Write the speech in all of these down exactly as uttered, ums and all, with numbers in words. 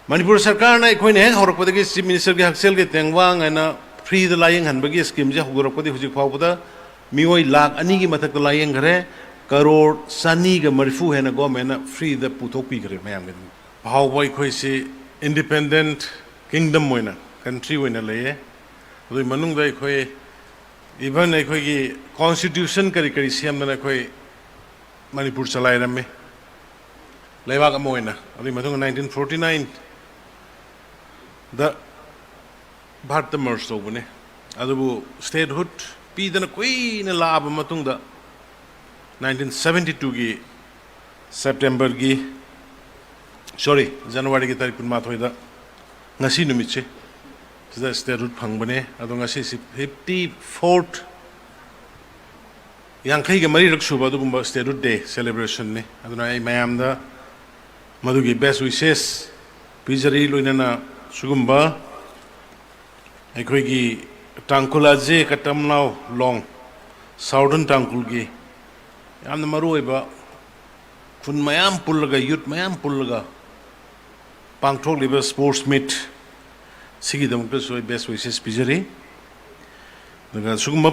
ꯃꯅꯤꯄꯨꯔ ꯁꯔꯀꯥꯔꯅ ꯑꯩꯈꯣꯏꯅ ꯍꯦꯛ ꯍꯧꯔꯛꯄꯗꯒꯤ ꯆꯤꯐ ꯃꯤꯅꯤꯁꯇꯔꯒꯤ ꯍꯛꯁꯦꯜꯒꯤ ꯇꯦꯡꯕꯥꯡ ꯍꯥꯏꯅ ꯐ꯭ꯔꯤꯗ ꯂꯥꯌꯦꯡꯍꯟꯕꯒꯤ ꯁ꯭ꯀꯤꯝꯁꯦ ꯍꯧꯗꯣꯔꯛꯄꯗꯒꯤ ꯍꯧꯖꯤꯛ ꯐꯥꯎꯕꯗ ꯃꯤꯑꯣꯏ ꯂꯥꯈ ꯑꯅꯤꯒꯤ ꯃꯊꯛꯇ ꯂꯥꯌꯦꯡꯈ꯭ꯔꯦ꯫ ꯀꯔꯣꯔ ꯆꯅꯤꯒ ꯃꯔꯤꯐꯨ ꯍꯦꯟꯅ ꯒꯣꯔꯃꯦꯟꯅ ꯐ꯭ꯔꯤꯗ ꯄꯨꯊꯣꯛꯄꯤꯈ꯭ꯔꯦ ꯃꯌꯥꯝꯒꯤꯗꯃꯛ꯫ ꯐꯥꯎꯕ ꯑꯩꯈꯣꯏꯁꯤ ꯏꯟꯗꯤꯄꯦꯟꯗꯦꯟꯠ ꯀꯤꯡꯗꯝ ꯑꯣꯏꯅ, ꯀꯟꯇ꯭ꯔꯤ ꯑꯣꯏꯅ ꯂꯩꯌꯦ꯫ ꯑꯗꯨꯒꯤ ꯃꯅꯨꯡꯗ ꯑꯩꯈꯣꯏ, ꯏꯚꯟ ꯑꯩꯈꯣꯏꯒꯤ ꯀꯣꯟꯁꯇꯤꯇ꯭ꯌꯨꯁꯟ ꯀꯔꯤ ꯀꯔꯤ ꯁꯦꯝꯗꯅ ꯑꯩꯈꯣꯏ ꯃꯅꯤꯄꯨꯔ ꯆꯂꯥꯏꯔꯝꯃꯤ, ꯂꯩꯕꯥꯛ ꯑꯃ ꯑꯣꯏꯅ꯫ ꯑꯗꯨꯒꯤ ꯃꯇꯨꯡꯗ ꯅꯥꯏꯟꯇꯤꯟ ꯐꯣꯔꯇꯤ ꯅꯥꯏꯟꯗ ꯚꯥꯔꯠꯇ ꯃꯔꯖ ꯇꯧꯕꯅꯤ꯫ ꯑꯗꯨꯕꯨ ꯁ꯭ꯇꯦꯠꯍꯨꯗ ꯄꯤꯗꯅ ꯀꯨꯏꯅ ꯂꯥꯛꯑꯕ ꯃꯇꯨꯡꯗ, ꯅꯥꯏꯟꯇꯤꯟ ꯁꯕꯦꯟꯇꯤ ꯇꯨꯒꯤ ꯁꯦꯞꯇꯦꯝꯕꯔꯒꯤ, ꯁꯣꯔꯤ, ꯖꯅꯋꯥꯔꯤꯒꯤ ꯇꯥꯔꯤꯛ ꯀꯨꯟꯃꯥꯊꯣꯏꯗ, ꯉꯁꯤ ꯅꯨꯃꯤꯠꯁꯦ, ꯁꯤꯗ ꯁ꯭ꯇꯦꯠꯍꯨꯗ ꯐꯪꯕꯅꯦ꯫ ꯑꯗꯣ ꯉꯁꯤꯁꯤ ꯐꯤꯐꯇꯤ ꯐꯣꯔꯠ, ꯌꯥꯡꯈꯩꯒ ꯃꯔꯤꯔꯛ ꯁꯨꯕ ꯑꯗꯨꯒꯨꯝꯕ ꯁ꯭ꯇꯦꯠꯍꯨꯗ ꯗꯦ ꯁꯦꯂꯦꯕ꯭ꯔꯦꯁꯟꯅꯤ꯫ ꯑꯗꯨꯅ ꯑꯩ ꯃꯌꯥꯝꯗ ꯃꯗꯨꯒꯤ ꯕꯦꯁ ꯋꯤꯁꯦꯁ ꯄꯤꯖꯔꯤ꯫ ꯂꯣꯏꯅꯅ ꯁꯤꯒꯨꯝꯕ ꯑꯩꯈꯣꯏꯒꯤ ꯇꯥꯡꯈꯨꯜ ꯑꯖꯦ ꯀꯇꯝꯅꯥꯎ ꯂꯣꯡ, ꯁꯥꯎꯗꯔꯟ ꯇꯥꯡꯈꯨꯜꯒꯤ ꯌꯥꯝꯅ ꯃꯔꯨꯑꯣꯏꯕ ꯈꯨꯟ ꯃꯌꯥꯝ ꯄꯨꯜꯂꯒ, ꯌꯨꯠ ꯃꯌꯥꯝ ꯄꯨꯜꯂꯒ ꯄꯥꯡꯊꯣꯛꯂꯤꯕ ꯁ꯭ꯄꯣꯔꯠꯁ ꯃꯤꯠ ꯁꯤꯒꯤꯗꯃꯛꯇꯁꯨ ꯑꯩ ꯕꯦꯁ ꯋꯤꯁꯦꯁ ꯄꯤꯖꯔꯤ꯫ ꯑꯗꯨꯒ ꯁꯤꯒꯨꯝꯕ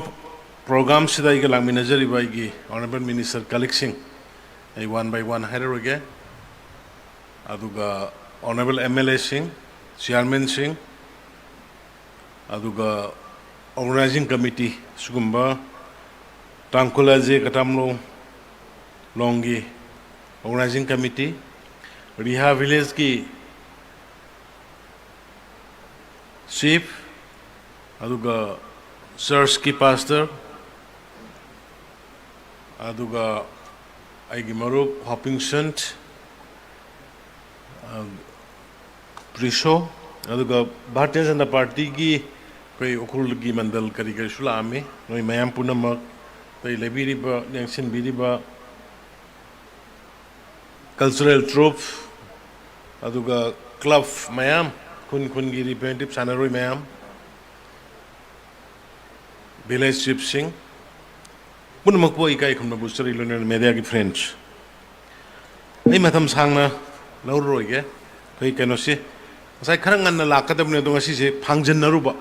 ꯄ꯭ꯔꯣꯒ꯭ꯔꯥꯝꯁꯤꯗ ꯑꯩꯒ ꯂꯥꯛꯃꯤꯟꯅꯖꯔꯤꯕ ꯑꯩꯒꯤ ꯑꯣꯅꯔꯦꯕꯜ ꯃꯤꯅꯤꯁꯇꯔ ꯀꯂꯤꯛꯁꯤꯡ, ꯑꯩ ꯋꯥꯟ ꯕꯥꯏ ꯋꯥꯟ ꯍꯥꯏꯔꯔꯣꯏꯒꯦ꯫ ꯑꯗꯨꯒ ꯑꯣꯅꯔꯦꯕꯜ ꯑꯦꯝ ꯑꯦꯜ ꯑꯦꯁꯤꯡ, ꯆꯤꯌꯥꯔꯃꯦꯟꯁꯤꯡ, ꯑꯗꯨꯒ ꯑꯣꯔꯒꯅꯥꯏꯖꯤꯡ ꯀꯃꯤꯇꯤ, ꯁꯤꯒꯨꯝꯕ ꯇꯥꯡꯈꯨꯜ ꯑꯖꯦ ꯀꯇꯥꯝꯂꯣꯡ ꯂꯣꯡꯒꯤ ꯑꯣꯔꯒꯅꯥꯏꯖꯤꯡ ꯀꯃꯤꯇꯤ, ꯔꯤꯍꯥ ꯚꯤꯂꯦꯖꯀꯤ ꯆꯤꯐ, ꯑꯗꯨꯒ ꯆꯔꯆꯀꯤ ꯄꯥꯁꯇꯔ, ꯑꯗꯨꯒ ꯑꯩꯒꯤ ꯃꯔꯨꯞ ꯍꯣꯄꯤꯡꯁꯟ, ꯑ, ꯄ꯭ꯔꯤꯁꯣ, ꯑꯗꯨꯒ ꯚꯥꯔꯇꯤꯌ ꯖꯅꯇꯥ ꯄꯥꯔꯇꯤꯒꯤ ꯑꯩꯈꯣꯏ ꯎꯈ꯭ꯔꯨꯜꯒꯤ ꯃꯟꯗꯜ ꯀꯔꯤ ꯀꯔꯤꯁꯨ ꯂꯥꯛꯑꯝꯃꯤ꯫ ꯅꯣꯏ ꯃꯌꯥꯝ ꯄꯨꯝꯅꯃꯛ, ꯑꯇꯩ ꯂꯩꯕꯤꯔꯤꯕ, ꯂꯦꯡꯁꯤꯟꯕꯤꯔꯤꯕ ꯀꯜꯆꯔꯦꯜ ꯇ꯭ꯔꯨꯞ, ꯑꯗꯨꯒ ꯀ꯭ꯂꯕ ꯃꯌꯥꯝ, ꯈꯨꯟ ꯈꯨꯟꯒꯤ ꯔꯤꯄ꯭ꯔꯦꯖꯦꯟꯇꯦꯇꯤꯚ ꯁꯥꯟꯅꯔꯣꯏ ꯃꯌꯥꯝ, ꯚꯤꯂꯦꯖ ꯆꯤꯐꯁꯤꯡ, ꯄꯨꯝꯅꯃꯛꯄꯨ ꯑꯩ ꯏꯀꯥꯏ ꯈꯨꯝꯅꯕ ꯎꯠꯆꯔꯤ, ꯂꯣꯏꯅꯅ ꯃꯦꯗꯤꯌꯥꯒꯤ ꯐ꯭ꯔꯦꯟꯁ꯫ ꯑꯩ ꯃꯇꯝ ꯁꯥꯡꯅ ꯂꯧꯔꯔꯣꯏꯒꯦ꯫ ꯑꯩꯈꯣꯏ ꯀꯩꯅꯣꯁꯤ ꯉꯁꯥꯏ ꯈꯔ ꯉꯟꯅ ꯂꯥꯛꯀꯗꯕꯅꯦ, ꯑꯗꯣ ꯉꯁꯤꯁꯦ ꯐꯥꯡꯖꯟꯅꯔꯨꯕ꯫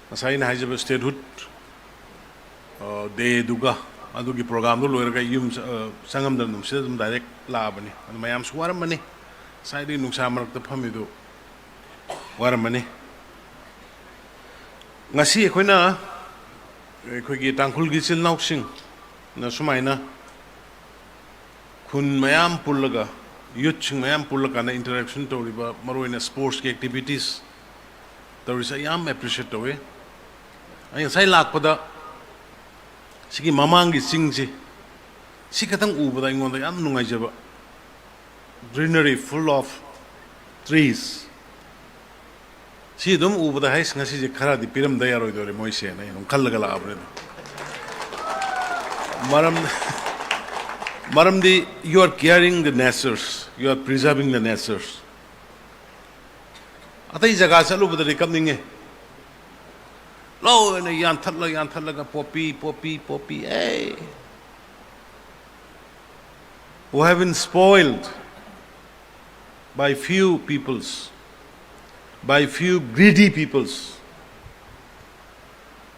ꯉꯁꯥꯏ ꯑꯩꯅ ꯍꯥꯏꯖꯕ statehood, ꯑ, dayꯗꯨꯒ ꯑꯗꯨꯒꯤ programꯗꯨ ꯂꯣꯏꯔꯒ ꯑꯩ ꯌꯨꯝ ꯆ-, ꯑ, ꯆꯪꯉꯝꯗꯅ ꯑꯗꯨꯝ ꯁꯤꯗ ꯑꯗꯨꯝ direct ꯂꯥꯛꯑꯕꯅꯤ꯫ ꯑꯗꯨ ꯃꯌꯥꯝꯁꯨ ꯋꯥꯔꯝꯃꯅꯤ, ꯉꯁꯥꯏꯗꯒꯤ ꯅꯨꯡꯁꯥ ꯃꯔꯛꯇ ꯐꯝꯃꯤꯗꯨ ꯋꯥꯔꯝꯃꯅꯤ꯫ ꯉꯁꯤ ꯑꯩꯈꯣꯏꯅ, ꯑꯩꯈꯣꯏꯒꯤ ꯇꯥꯡꯈꯨꯜꯒꯤ ꯏꯆꯤꯜ ꯏꯅꯥꯎꯁꯤꯡꯅ ꯁꯨꯃꯥꯏꯅ ꯈꯨꯟ ꯃꯌꯥꯝ ꯄꯨꯜꯂꯒ, youthꯁꯤꯡ ꯃꯌꯥꯝ ꯄꯨꯜꯂꯀꯥꯟꯗ interaction ꯇꯧꯔꯤꯕ, ꯃꯔꯨꯑꯣꯏꯅ sportsꯀꯤ activities ꯇꯧꯔꯤꯁꯦ ꯑꯩ ꯌꯥꯝ appreciate ꯇꯧꯏ꯫ ꯑꯩ ꯉꯁꯥꯏ ꯂꯥꯛꯄꯗ ꯁꯤꯒꯤ ꯃꯃꯥꯡꯒꯤ ꯆꯤꯡꯁꯤ, ꯁꯤ ꯈꯛꯇꯪ ꯎꯕꯗ ꯑꯩꯉꯣꯟꯗ ꯌꯥꯝ ꯅꯨꯡꯉꯥꯏꯖꯕ, greenery, full of trees꯫ ꯁꯤ ꯑꯗꯨꯝ ꯎꯕꯗ, "ꯍꯩꯁ, ꯉꯁꯤꯁꯦ ꯈꯔꯗꯤ ꯄꯤꯔꯝꯗ ꯌꯥꯔꯣꯏꯗꯧꯔꯦ ꯃꯣꯏꯁꯦꯅ" ꯑꯩ ꯑꯗꯨꯝ ꯈꯜꯂꯒ ꯂꯥꯛꯑꯕꯅꯦ ꯑꯗꯨꯝ꯫ ꯃꯔꯝ, ꯃꯔꯝꯗꯤ you are caring the natures, you are preserving the natures꯫ ꯑꯇꯩ ꯖꯒꯥ ꯆꯠꯂꯨꯕꯗꯗꯤ ꯀꯞꯅꯤꯡꯉꯦ, ꯂꯣꯏꯅ ꯌꯥꯟꯊꯠꯂ ꯌꯥꯟꯊꯠꯂꯒ poppy, poppy, poppy, A. Who have been spoiled by few peoples, by few greedy peoples꯫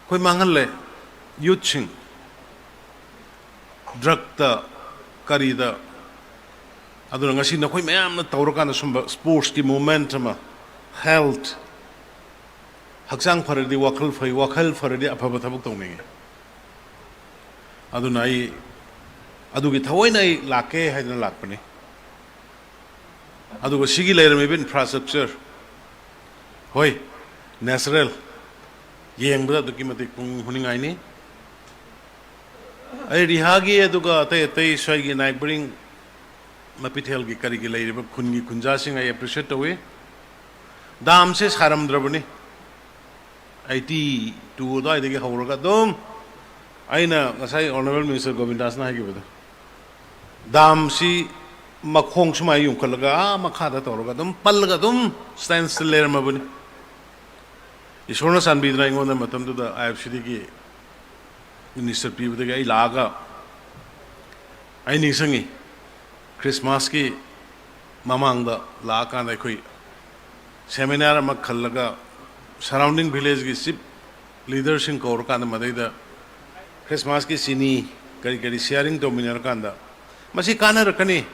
ꯑꯩꯈꯣꯏ ꯃꯥꯡꯍꯜꯂꯦ, youthꯁꯤꯡ drugꯇ, ꯀꯔꯤꯗ꯫ ꯑꯗꯨꯅ ꯉꯁꯤ ꯅꯈꯣꯏ ꯃꯌꯥꯝꯅ ꯇꯧꯔꯀꯥꯟꯗ ꯁꯨꯝꯕ sportsꯀꯤ movement ꯑꯃ, health, ꯍꯛꯆꯥꯡ ꯐꯔꯗꯤ ꯋꯥꯈꯜ ꯐꯩ, ꯋꯥꯈꯜ ꯐꯔꯗꯤ ꯑꯐꯕ ꯊꯕꯛ ꯇꯧꯅꯤꯡꯉꯤ꯫ ꯑꯗꯨꯅ ꯑꯩ ꯑꯗꯨꯒꯤ ꯊꯑꯣꯏꯅ ꯑꯩ ꯂꯥꯛꯀꯦ ꯍꯥꯏꯗꯅ ꯂꯥꯛꯄꯅꯤ꯫ ꯑꯗꯨꯒ ꯁꯤꯒꯤ ꯂꯩꯔꯝꯃꯤꯕ infrastructure, ꯍꯣꯏ, natural, ꯌꯦꯡꯕꯗ ꯑꯗꯨꯛꯀꯤ ꯃꯇꯤꯛ ꯄꯨꯛꯅꯤꯡ ꯍꯨꯅꯤꯡꯉꯥꯏꯅꯤ꯫ ꯑꯩ ꯔꯤꯍꯥꯒꯤ, ꯑꯗꯨꯒ ꯑꯇꯩ ꯑꯇꯩ ꯁ꯭ꯋꯥꯏꯒꯤ neighbouring ꯃꯄꯤꯊꯦꯜꯒꯤ ꯀꯔꯤꯒꯤ ꯂꯩꯔꯤꯕ ꯈꯨꯟꯒꯤ ꯈꯨꯟꯖꯥꯁꯤꯡ ꯑꯩ appreciate ꯇꯧꯏ꯫ Damꯁꯦ ꯁꯥꯔꯝꯗ꯭ꯔꯕꯅꯤ꯫ Eighty two ꯑꯗꯨꯋꯥꯏꯗꯒꯤ ꯍꯧꯔꯒ ꯑꯗꯨꯝ, ꯑꯩꯅ ꯉꯁꯥꯏ Honourable Minister ꯒꯣꯕꯤꯟꯗꯥꯁꯅ ꯍꯥꯏꯈꯤꯕꯗꯣ, damꯁꯤ ꯃꯈꯣꯡ ꯁꯨꯃꯥꯏꯅ ꯌꯨꯡꯈꯠꯂꯒ ꯑꯥ ꯃꯈꯥꯗ ꯇꯧꯔꯒ ꯑꯗꯨꯝ ꯄꯜꯂꯒ ꯑꯗꯨꯝ standstill ꯂꯩꯔꯝꯃꯕꯅꯤ꯫ ꯏꯁꯣꯔꯅ ꯆꯥꯟꯕꯤꯗꯨꯅ ꯑꯩꯉꯣꯟꯗ ꯃꯇꯝꯗꯨꯗ IFCDꯒꯤ minister ꯄꯤꯕꯗꯒꯤ ꯑꯩ ꯂꯥꯛꯑꯒ ꯑꯩ ꯅꯤꯡꯁꯤꯡꯉꯤ, Christmasꯀꯤ ꯃꯃꯥꯡꯗ ꯂꯥꯛꯑꯀꯥꯟꯗ ꯑꯩꯈꯣꯏ seminar ꯑꯃ ꯈꯜꯂꯒ surrounding villageꯀꯤ chief leaderꯁꯤꯡ ꯀꯧꯔꯀꯥꯟꯗ ꯃꯗꯩꯗ Christmasꯀꯤ ꯆꯤꯅꯤ ꯀꯔꯤ ꯀꯔꯤ sharing ꯇꯧꯃꯤꯟꯅꯔꯀꯥꯟꯗ ꯃꯁꯤ ꯀꯥꯟꯅꯔꯛꯀꯅꯤ,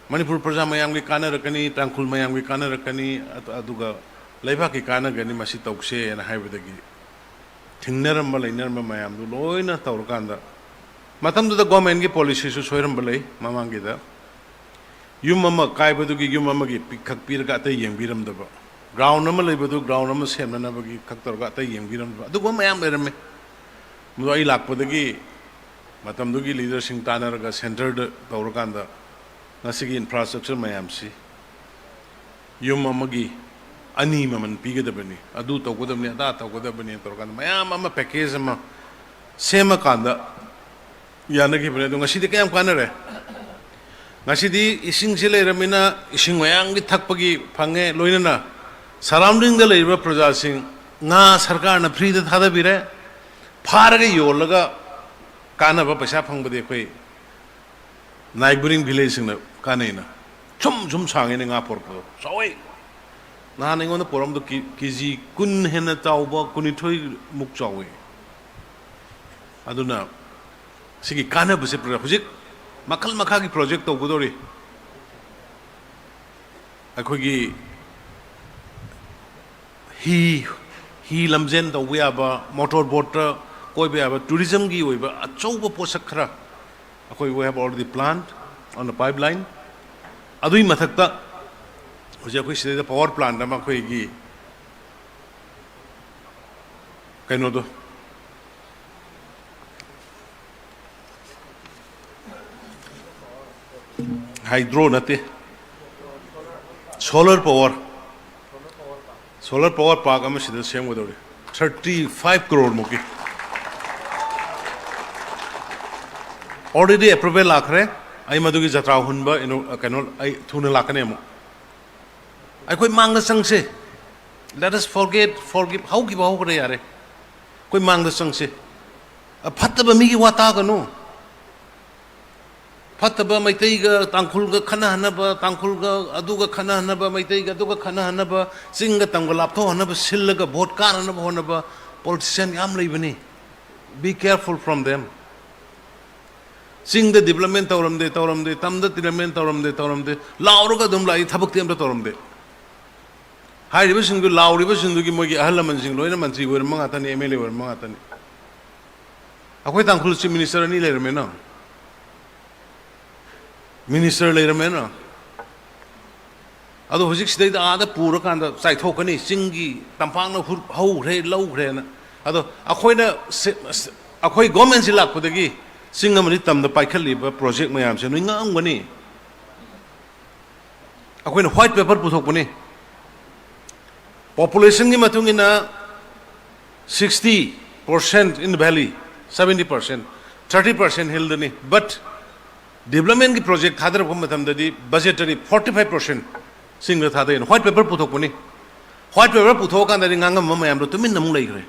ꯃꯅꯤꯄꯨꯔ ꯄ꯭ꯔꯖꯥ ꯃꯌꯥꯝꯒꯤ ꯀꯥꯟꯅꯔꯛꯀꯅꯤ, ꯇꯥꯡꯈꯨꯜ ꯃꯌꯥꯝꯒꯤ ꯀꯥꯟꯅꯔꯛꯀꯅꯤ, ꯑꯗꯨ-, ꯑꯗꯨꯒ ꯂꯩꯕꯥꯛꯀꯤ ꯀꯥꯟꯅꯒꯅꯤ, ꯃꯁꯤ ꯇꯧꯁꯦꯅ ꯍꯥꯏꯕꯗꯒꯤ ꯊꯤꯡꯅꯔꯝꯕ ꯂꯩꯅꯔꯝꯕ ꯃꯌꯥꯝꯗꯨ ꯂꯣꯏꯅ ꯇꯧꯔꯀꯥꯟꯗ, ꯃꯇꯝꯗꯨꯗ governmentꯀꯤ policyꯁꯨ ꯁꯣꯏꯔꯝꯕ ꯂꯩ꯫ ꯃꯃꯥꯡꯒꯤꯗ ꯌꯨꯝ ꯑꯃ ꯀꯥꯏꯕꯗꯨꯒꯤ ꯌꯨꯝ ꯑꯃꯒꯤ ꯄꯤꯛꯈꯛ ꯄꯤꯔꯒ ꯑꯇꯩ ꯌꯦꯡꯕꯤꯔꯝꯗꯕ, ground ꯑꯃ ꯂꯩꯕꯗꯨ ground ꯑꯃ ꯁꯦꯝꯅꯅꯕꯒꯤ ꯈꯛ ꯇꯧꯔꯒ ꯑꯇꯩ ꯌꯦꯡꯕꯤꯔꯝꯗꯕ, ꯑꯗꯨꯒꯨꯝꯕ ꯃꯌꯥꯝ ꯂꯩꯔꯝꯃꯦ꯫ ꯃꯗꯨ ꯑꯩ ꯂꯥꯛꯄꯗꯒꯤ ꯃꯇꯝꯗꯨꯒꯤ leaderꯁꯤꯡ ꯇꯥꯟꯅꯔꯒ centreꯗ ꯇꯧꯔꯀꯥꯟꯗ ꯉꯁꯤꯒꯤ infrastructure ꯃꯌꯥꯝꯁꯤ ꯌꯨꯝ ꯑꯃꯒꯤ ꯑꯅꯤ ꯃꯃꯜ ꯄꯤꯒꯗꯕꯅꯤ, ꯑꯗꯨ ꯇꯧꯒꯗꯕꯅꯤ, ꯑꯗꯥ ꯇꯧꯒꯗꯕꯅꯤ ꯇꯧꯔꯀꯥꯟꯗ ꯃꯌꯥꯝ ꯑꯃ package ꯑꯃ ꯁꯦꯝꯃꯀꯥꯟꯗ ꯌꯥꯅꯈꯤꯕꯅꯤ꯫ ꯑꯗꯣ ꯉꯁꯤꯗꯤ ꯀꯌꯥꯝ ꯀꯥꯟꯅꯔꯦ? ꯉꯁꯤꯗꯤ ꯏꯁꯤꯡꯁꯤ ꯂꯩꯔꯕꯅꯤꯅ ꯏꯁꯤꯡ ꯃꯌꯥꯝꯒꯤ ꯊꯛꯄꯒꯤ ꯐꯪꯉꯦ, ꯂꯣꯏꯅꯅ surroundingꯗ ꯂꯩꯔꯤꯕ ꯄ꯭ꯔꯖꯥꯁꯤꯡ ꯉꯥ ꯁꯔꯀꯥꯔꯅ freeꯗ ꯊꯥꯗꯕꯤꯔꯦ, ꯐꯥꯔꯒ ꯌꯣꯜꯂꯒ ꯀꯥꯟꯅꯕ ꯄꯩꯁꯥ ꯐꯪꯕꯗꯤ ꯑꯩꯈꯣꯏ neighbouring villageꯁꯤꯡꯅ ꯀꯥꯟꯅꯩꯅ꯫ ꯁꯨꯝ ꯁꯨꯝ ꯁꯥꯡꯉꯦꯅꯦ ꯉꯥ ꯄꯣꯔꯛꯄꯗꯣ, ꯆꯥꯎꯋꯦ꯫ ꯅꯍꯥꯟ ꯑꯩꯉꯣꯟꯗ ꯄꯣꯔꯛꯑꯝꯕꯗꯣ ꯀꯤ-, KG ꯀꯨꯟ ꯍꯦꯟꯅ ꯆꯥꯎꯕ, ꯀꯨꯟꯅꯤꯊꯣꯏ ꯃꯨꯛ ꯆꯥꯎꯋꯦ꯫ ꯑꯗꯨꯅ ꯁꯤꯒꯤ ꯀꯥꯟꯅꯕꯁꯦ ꯄ꯭ꯔ-, ꯍꯧꯖꯤꯛ ꯃꯈꯜ ꯃꯈꯥꯒꯤ project ꯇꯧꯒꯗꯧꯔꯤ꯫ ꯑꯩꯈꯣꯏꯒꯤ ꯍꯤ, ꯍꯤ ꯂꯝꯖꯦꯟ ꯇꯧꯕ ꯌꯥꯕ, motor boatꯇ ꯀꯣꯏꯕ ꯌꯥꯕ, tourismꯒꯤ ꯑꯣꯏꯕ ꯑꯆꯧꯕ ꯄꯣꯠꯁꯛ ꯈꯔ ꯑꯩꯈꯣꯏ, we have already planned on the pipeline꯫ ꯑꯗꯨꯒꯤ ꯃꯊꯛꯇ ꯍꯧꯖꯤꯛ ꯑꯩꯈꯣꯏ ꯁꯤꯗꯩꯗ power plant ꯑꯃ ꯑꯩꯈꯣꯏꯒꯤ ꯀꯩꯅꯣꯗꯣ, hydro ꯅꯠꯇꯦ, solar power, solar power park ꯑꯃ ꯁꯤꯗ ꯁꯦꯝꯒꯗꯧꯔꯤ, thirty five crore ꯃꯨꯛꯀꯤ꯫ Already approval ꯂꯥꯛꯈ꯭ꯔꯦ꯫ ꯑꯩ ꯃꯗꯨꯒꯤ ꯖꯇ꯭ꯔꯥ ꯍꯨꯟꯕ ꯏꯅꯣ-, ꯀꯩꯅꯣ, ꯑꯩ ꯊꯨꯅ ꯂꯥꯛꯀꯅꯤ ꯑꯃꯨꯛ꯫ ꯑꯩꯈꯣꯏ ꯃꯥꯡꯗ ꯆꯪꯁꯦ꯫ Let us forget, forgive, ꯍꯧꯈꯤꯕ ꯍꯧꯈ꯭ꯔꯦ, ꯌꯥꯔꯦ꯫ ꯑꯩꯈꯣꯏ ꯃꯥꯡꯗ ꯆꯪꯁꯦ꯫ ꯑ, ꯐꯠꯇꯕ ꯃꯤꯒꯤ ꯋꯥ ꯇꯥꯒꯅꯨ꯫ ꯐꯠꯇꯕ ꯃꯩꯇꯩꯒ ꯇꯥꯡꯈꯨꯜꯒ ꯈꯠꯅꯍꯟꯅꯕ, ꯇꯥꯡꯈꯨꯜꯒ ꯑꯗꯨꯒ ꯈꯠꯅꯍꯟꯅꯕ, ꯃꯩꯇꯩꯒ ꯑꯗꯨꯒ ꯈꯠꯅꯍꯟꯅꯕ, ꯆꯤꯡꯒ ꯇꯝꯒ ꯂꯥꯞꯊꯣꯛꯍꯟꯅꯕ, ꯁꯤꯜꯂꯒ ꯚꯣꯠ ꯀꯥꯅꯅꯕ ꯍꯣꯠꯅꯕ politician ꯌꯥꯝ ꯂꯩꯕꯅꯤ꯫ Be careful from them. ꯆꯤꯡꯗ development ꯇꯧꯔꯝꯗꯦ, ꯇꯧꯔꯝꯗꯦ, ꯇꯝꯗ development ꯇꯧꯔꯝꯗꯦ, ꯇꯧꯔꯝꯗꯦ, ꯂꯥꯎꯔꯒ ꯑꯗꯨꯝ ꯂꯥꯛꯏ, ꯊꯕꯛꯇꯤ ꯑꯝꯇ ꯇꯧꯔꯝꯗꯦ꯫ ꯍꯥꯏꯔꯤꯕꯁꯤꯡꯗꯨ, ꯂꯥꯎꯔꯤꯕꯁꯤꯡꯗꯨꯒꯤ ꯃꯣꯏꯒꯤ ꯑꯍꯜ ꯂꯃꯟꯁꯤꯡ ꯂꯣꯏꯅ ꯃꯟꯇ꯭ꯔꯤ ꯑꯣꯏꯔꯝꯕ ꯉꯥꯛꯇꯅꯤ, ꯑꯦꯝ ꯑꯦꯜ ꯑꯦ ꯑꯣꯏꯔꯝꯕ ꯉꯥꯛꯇꯅꯤ꯫ ꯑꯩꯈꯣꯏ ꯇꯥꯡꯈꯨꯜ ꯆꯤꯐ ꯃꯤꯅꯤꯁꯇꯔ ꯑꯅꯤ ꯂꯩꯔꯝꯃꯦꯅ꯫ ꯃꯤꯅꯤꯁꯇꯔ ꯂꯩꯔꯝꯃꯦꯅ꯫ ꯑꯗꯣ ꯍꯧꯖꯤꯛ ꯁꯤꯗꯩꯗ ꯑꯥꯗ ꯄꯨꯔꯀꯥꯟꯗ ꯆꯥꯏꯊꯣꯛꯀꯅꯤ, ꯆꯤꯡꯒꯤ ꯇꯝꯄꯥꯛꯅ ꯍꯨ-, ꯍꯧꯈ꯭ꯔꯦ, ꯂꯧꯈ꯭ꯔꯦꯅ꯫ ꯑꯗꯣ ꯑꯩꯈꯣꯏꯅ ꯁꯤ-, ꯑꯩꯈꯣꯏ ꯒꯣꯔꯃꯦꯟꯁꯤ ꯂꯥꯛꯄꯗꯒꯤ ꯆꯤꯡ ꯑꯃꯗꯤ ꯇꯝꯗ ꯄꯥꯏꯈꯠꯂꯤꯕ ꯄ꯭ꯔꯣꯖꯦꯛ ꯃꯌꯥꯝꯁꯦ ꯅꯣꯏ ꯉꯛꯑꯝꯒꯅꯤ꯫ ꯑꯩꯈꯣꯏꯅ white paper ꯄꯨꯊꯣꯛꯄꯅꯤ꯫ Populationꯒꯤ ꯃꯇꯨꯡ ꯏꯟꯅ sixty percent in the valley, seventy percent, thirty percent hillꯗꯅꯤ꯫ But developmentꯀꯤ project ꯊꯥꯗꯔꯛꯄ ꯃꯇꯝꯗꯗꯤ budgetꯇꯗꯤ forty five percent ꯆꯤꯡꯗ ꯊꯥꯗꯩꯅ white paper ꯄꯨꯊꯣꯛꯄꯅꯤ꯫ White paper ꯄꯨꯊꯣꯛꯑꯀꯥꯟꯗꯗꯤ ꯉꯥꯡꯉꯝꯕ ꯃꯌꯥꯝꯗꯣ ꯇꯨꯃꯤꯟꯅ ꯑꯃꯨꯛ ꯂꯩꯈ꯭ꯔꯦ꯫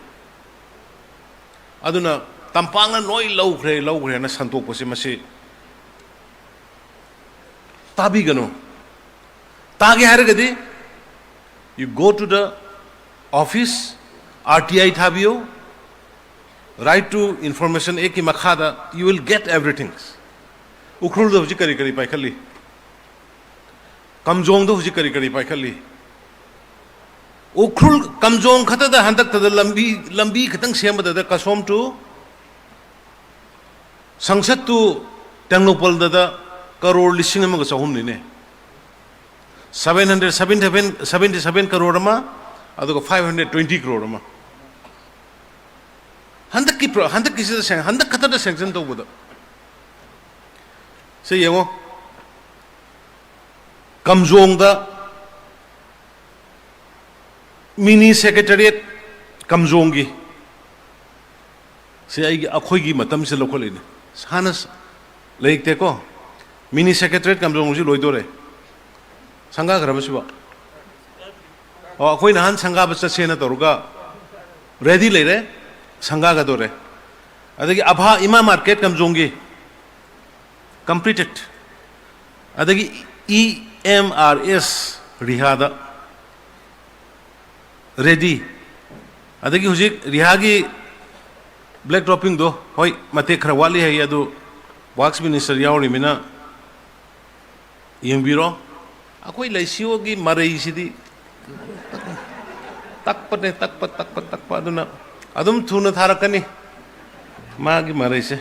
ꯑꯗꯨꯅ ꯇꯝꯄꯥꯛꯅ ꯂꯣꯏ ꯂꯧꯈ꯭ꯔꯦ, ꯂꯧꯈ꯭ꯔꯦꯅ ꯁꯟꯗꯣꯛꯄꯁꯦ ꯃꯁꯤ ꯇꯥꯕꯤꯒꯅꯨ꯫ ꯇꯥꯒꯦ ꯍꯥꯏꯔꯒꯗꯤ you go to the office, R T I ꯊꯥꯕꯤꯌꯨ, Right to Information Actꯀꯤ ꯃꯈꯥꯗ you will get everything. ꯎꯈ꯭ꯔꯨꯜꯗ ꯍꯧꯖꯤꯛ ꯀꯔꯤ ꯀꯔꯤ ꯄꯥꯏꯈꯠꯂꯤ? ꯀꯝꯖꯣꯡꯗ ꯍꯧꯖꯤꯛ ꯀꯔꯤ ꯀꯔꯤ ꯄꯥꯏꯈꯠꯂꯤ? ꯎꯈ꯭ꯔꯨꯜ ꯀꯝꯖꯣꯡ ꯈꯛꯇꯗ ꯍꯟꯗꯛꯇꯗ ꯂꯝꯕꯤ, ꯂꯝꯕꯤ ꯈꯛꯇꯪ ꯁꯦꯝꯕꯗꯗ ꯀꯁꯣꯝ to ꯁꯪꯁꯠ to ꯇꯦꯡꯅꯧꯄꯜꯗꯗ ꯀꯔꯣꯔ ꯂꯤꯁꯤꯡ ꯑꯃꯒ ꯆꯍꯨꯝꯅꯤꯅꯦ꯫ Seven hundred, seventy seven, seventy seven crore ꯑꯃ, ꯑꯗꯨꯒ five hundred twenty ꯀꯔꯣꯔ ꯑꯃ꯫ ꯍꯟꯗꯛꯀꯤ ꯄ꯭ꯔꯣ-, ꯍꯟꯗꯛꯀꯤꯁꯤꯗ ꯁꯦꯡ-, ꯍꯟꯗꯛ ꯈꯛꯇꯗ sanction ꯇꯧꯕꯗ꯫ ꯁꯤ ꯌꯦꯡꯉꯣ꯫ ꯀꯝꯖꯣꯡꯗ mini secretariat ꯀꯝꯖꯣꯡꯒꯤ, ꯁꯤ ꯑꯩꯒꯤ, ꯑꯩꯈꯣꯏꯒꯤ ꯃꯇꯝꯁꯤꯗ ꯂꯧꯈꯠꯂꯤꯅꯦ꯫ ꯍꯥꯟꯅ ꯁ-, ꯂꯩꯇꯦꯀꯣ꯫ Mini secretariat ꯀꯝꯖꯣꯡꯁꯤ ꯂꯣꯏꯗꯣꯔꯦ꯫ ꯁꯪꯒꯥꯈ꯭ꯔꯕ ꯁꯤꯕꯣ? ꯑꯣ, ꯑꯩꯈꯣꯏ ꯅꯍꯥꯟ ꯁꯪꯒꯥꯕ ꯆꯠꯁꯦꯅ ꯇꯧꯔꯒ ready ꯂꯩꯔꯦ, ꯁꯪꯒꯥꯒꯗꯣꯔꯦ꯫ ꯑꯗꯒꯤ ꯑꯚꯥ ꯏꯃꯥ market ꯀꯝꯖꯣꯡꯒꯤ, completed. ꯑꯗꯒꯤ ꯏ ꯑꯦꯝ ꯑꯥꯔ ꯑꯦꯁ ꯔꯤꯍꯥꯗ ready. ꯑꯗꯒꯤ ꯍꯧꯖꯤꯛ ꯔꯤꯍꯥꯒꯤ black toppingꯗꯣ, ꯍꯣꯏ, ꯃꯇꯦꯛ ꯈꯔ ꯋꯥꯠꯂꯤ ꯍꯥꯏ, ꯑꯗꯨ works minister ꯌꯥꯎꯔꯤꯃꯤꯅ ꯌꯦꯡꯕꯤꯔꯣ꯫ ꯑꯩꯈꯣꯏ ꯂꯩꯁꯤꯌꯣꯒꯤ ꯃꯔꯩꯁꯤꯗꯤ ꯇꯛꯄꯅꯦ, ꯇꯛꯄ, ꯇꯛꯄ, ꯇꯛꯄ꯫ ꯑꯗꯨꯅ ꯑꯗꯨꯝ ꯊꯨꯅ ꯊꯥꯔꯛꯀꯅꯤ ꯃꯥꯒꯤ ꯃꯔꯩꯁꯦ꯫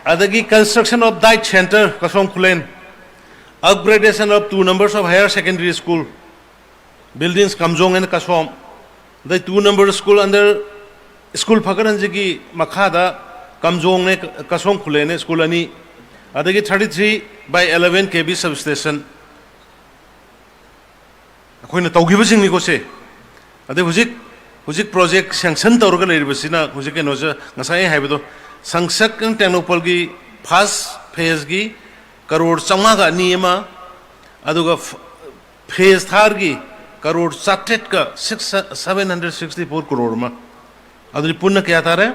ꯑꯗꯒꯤ construction of diet center ꯀꯁꯣꯝ Khulen, upgradation of two numbers of higher secondary school buildings, ꯀꯝꯖꯣꯡ and ꯀꯁꯣꯝ, ꯑꯗꯩ two number school under, school ꯐꯒꯠꯍꯟꯁꯤꯒꯤ ꯃꯈꯥꯗ ꯀꯝꯖꯣꯡꯅꯦ, ꯀꯁꯣꯝ ꯈꯨꯂꯦꯟꯅꯦ, school ꯑꯅꯤ, ꯑꯗꯒꯤ thirty three by eleven K V substation꯫ ꯑꯩꯈꯣꯏꯅ ꯇꯧꯈꯤꯕꯁꯤꯡꯅꯤꯀꯣ ꯁꯦ꯫ ꯑꯗꯩ ꯍꯧꯖꯤꯛ, ꯍꯧꯖꯤꯛ project sanction ꯇꯧꯔꯒ ꯂꯩꯔꯤꯕꯁꯤꯅ ꯍꯧꯖꯤꯛ ꯀꯩꯅꯣꯁꯦ, ꯉꯁꯥꯏ ꯑꯩ ꯍꯥꯏꯕꯗꯣ, ꯁꯪꯁꯛ ꯇꯦꯡꯅꯧꯄꯜꯒꯤ first phaseꯒꯤ ꯀꯔꯣꯔ ꯆꯥꯝꯃꯉꯥꯒ ꯑꯅꯤ ꯑꯃ, ꯑꯗꯨꯒ phase ꯊꯥꯔꯒꯤ crore ꯆꯥꯇ꯭ꯔꯦꯠꯀ six, seven hundred sixty four crore ꯑꯃ꯫ ꯑꯗꯨꯗꯤ ꯄꯨꯟꯅ ꯀꯌꯥ ꯇꯥꯔꯦ?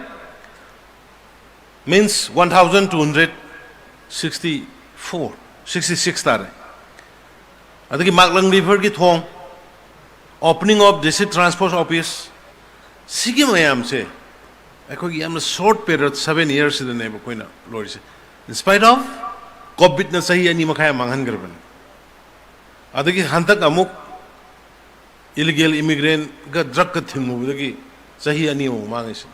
Means one thousand two hundred sixty four, sixty six ꯇꯥꯔꯦ꯫ ꯑꯗꯒꯤ ꯃꯥꯛꯂꯪ riverꯒꯤ ꯊꯣꯡ, opening of district transport office, ꯁꯤꯒꯤ ꯃꯌꯥꯝꯁꯦ ꯑꯩꯈꯣꯏꯒꯤ ꯌꯥꯝꯅ short period seven yearsꯁꯤꯗꯅꯦꯕ ꯑꯩꯈꯣꯏꯅ ꯂꯣꯏꯔꯤꯁꯦ꯫ In spite of COVIDꯅ ꯆꯍꯤ ꯑꯅꯤ ꯃꯈꯥꯏ ꯑꯃ ꯃꯥꯡꯍꯟꯈ꯭ꯔꯕꯅꯤ꯫ ꯑꯗꯒꯤ ꯍꯟꯗꯛ ꯑꯃꯨꯛ illegal immigrantꯒ drugꯀ ꯊꯤꯡꯉꯨꯕꯗꯒꯤ ꯆꯍꯤ ꯑꯅꯤ ꯑꯃꯨꯛ ꯃꯥꯡꯉꯤꯁꯦ꯫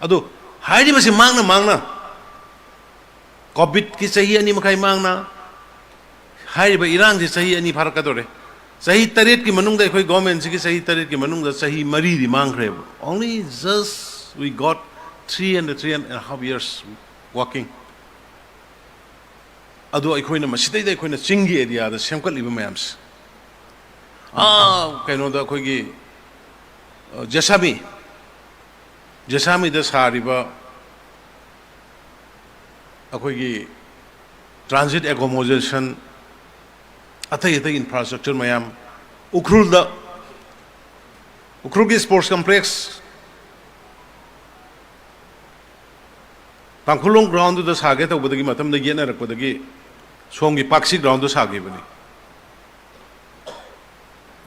ꯑꯗꯨ ꯍꯥꯏꯔꯤꯕꯁꯤ ꯃꯥꯡꯅ ꯃꯥꯡꯅ, COVIDꯀꯤ ꯆꯍꯤ ꯑꯅꯤ ꯃꯈꯥꯏ ꯃꯥꯡꯅ, ꯍꯥꯏꯔꯤꯕ ꯏꯔꯥꯡꯁꯤ ꯆꯍꯤ ꯑꯅꯤ ꯐꯥꯔꯛꯀꯗꯧꯔꯦ꯫ ꯆꯍꯤ ꯇꯔꯦꯠꯀꯤ ꯃꯅꯨꯡꯗ, ꯑꯩꯈꯣꯏ governmentꯁꯤꯒꯤ ꯆꯍꯤ ꯇꯔꯦꯠꯀꯤ ꯃꯅꯨꯡꯗ ꯆꯍꯤ ꯃꯔꯤꯗꯤ ꯃꯥꯡꯈ꯭ꯔꯦꯕ꯫ Only just we got three and three and a half years working꯫ ꯑꯗꯣ ꯑꯩꯈꯣꯏꯅ ꯃꯁꯤꯗꯩꯗ ꯑꯩꯈꯣꯏꯅ ꯆꯤꯡꯒꯤ areaꯗ ꯁꯦꯝꯒꯠꯂꯤꯕ ꯃꯌꯥꯝꯁꯦ, ꯑꯥ, ꯀꯩꯅꯣꯗ ꯑꯩꯈꯣꯏꯒꯤ, ꯑ, ꯖꯦꯁꯥꯃꯤ, ꯖꯦꯁꯥꯃꯤꯗ ꯁꯥꯔꯤꯕ ꯑꯩꯈꯣꯏꯒꯤ transit accommodation, ꯑꯇꯩ ꯑꯇꯩ infrastructure ꯃꯌꯥꯝ, ꯎꯈ꯭ꯔꯨꯜꯗ, ꯎꯈ꯭ꯔꯨꯜꯒꯤ sports complex, ꯇꯥꯡꯈꯨꯜꯂꯣꯡ ꯒ꯭ꯔꯥꯎꯟꯗꯨꯗ ꯁꯥꯒꯦ ꯇꯧꯕꯗꯒꯤ ꯃꯇꯝꯗ ꯌꯦꯠꯅꯔꯛꯄꯗꯒꯤ ꯁꯣꯝꯒꯤ ꯄꯥꯛꯁꯤ ꯒ꯭ꯔꯥꯎꯟꯗ ꯁꯥꯈꯤꯕꯅꯤ,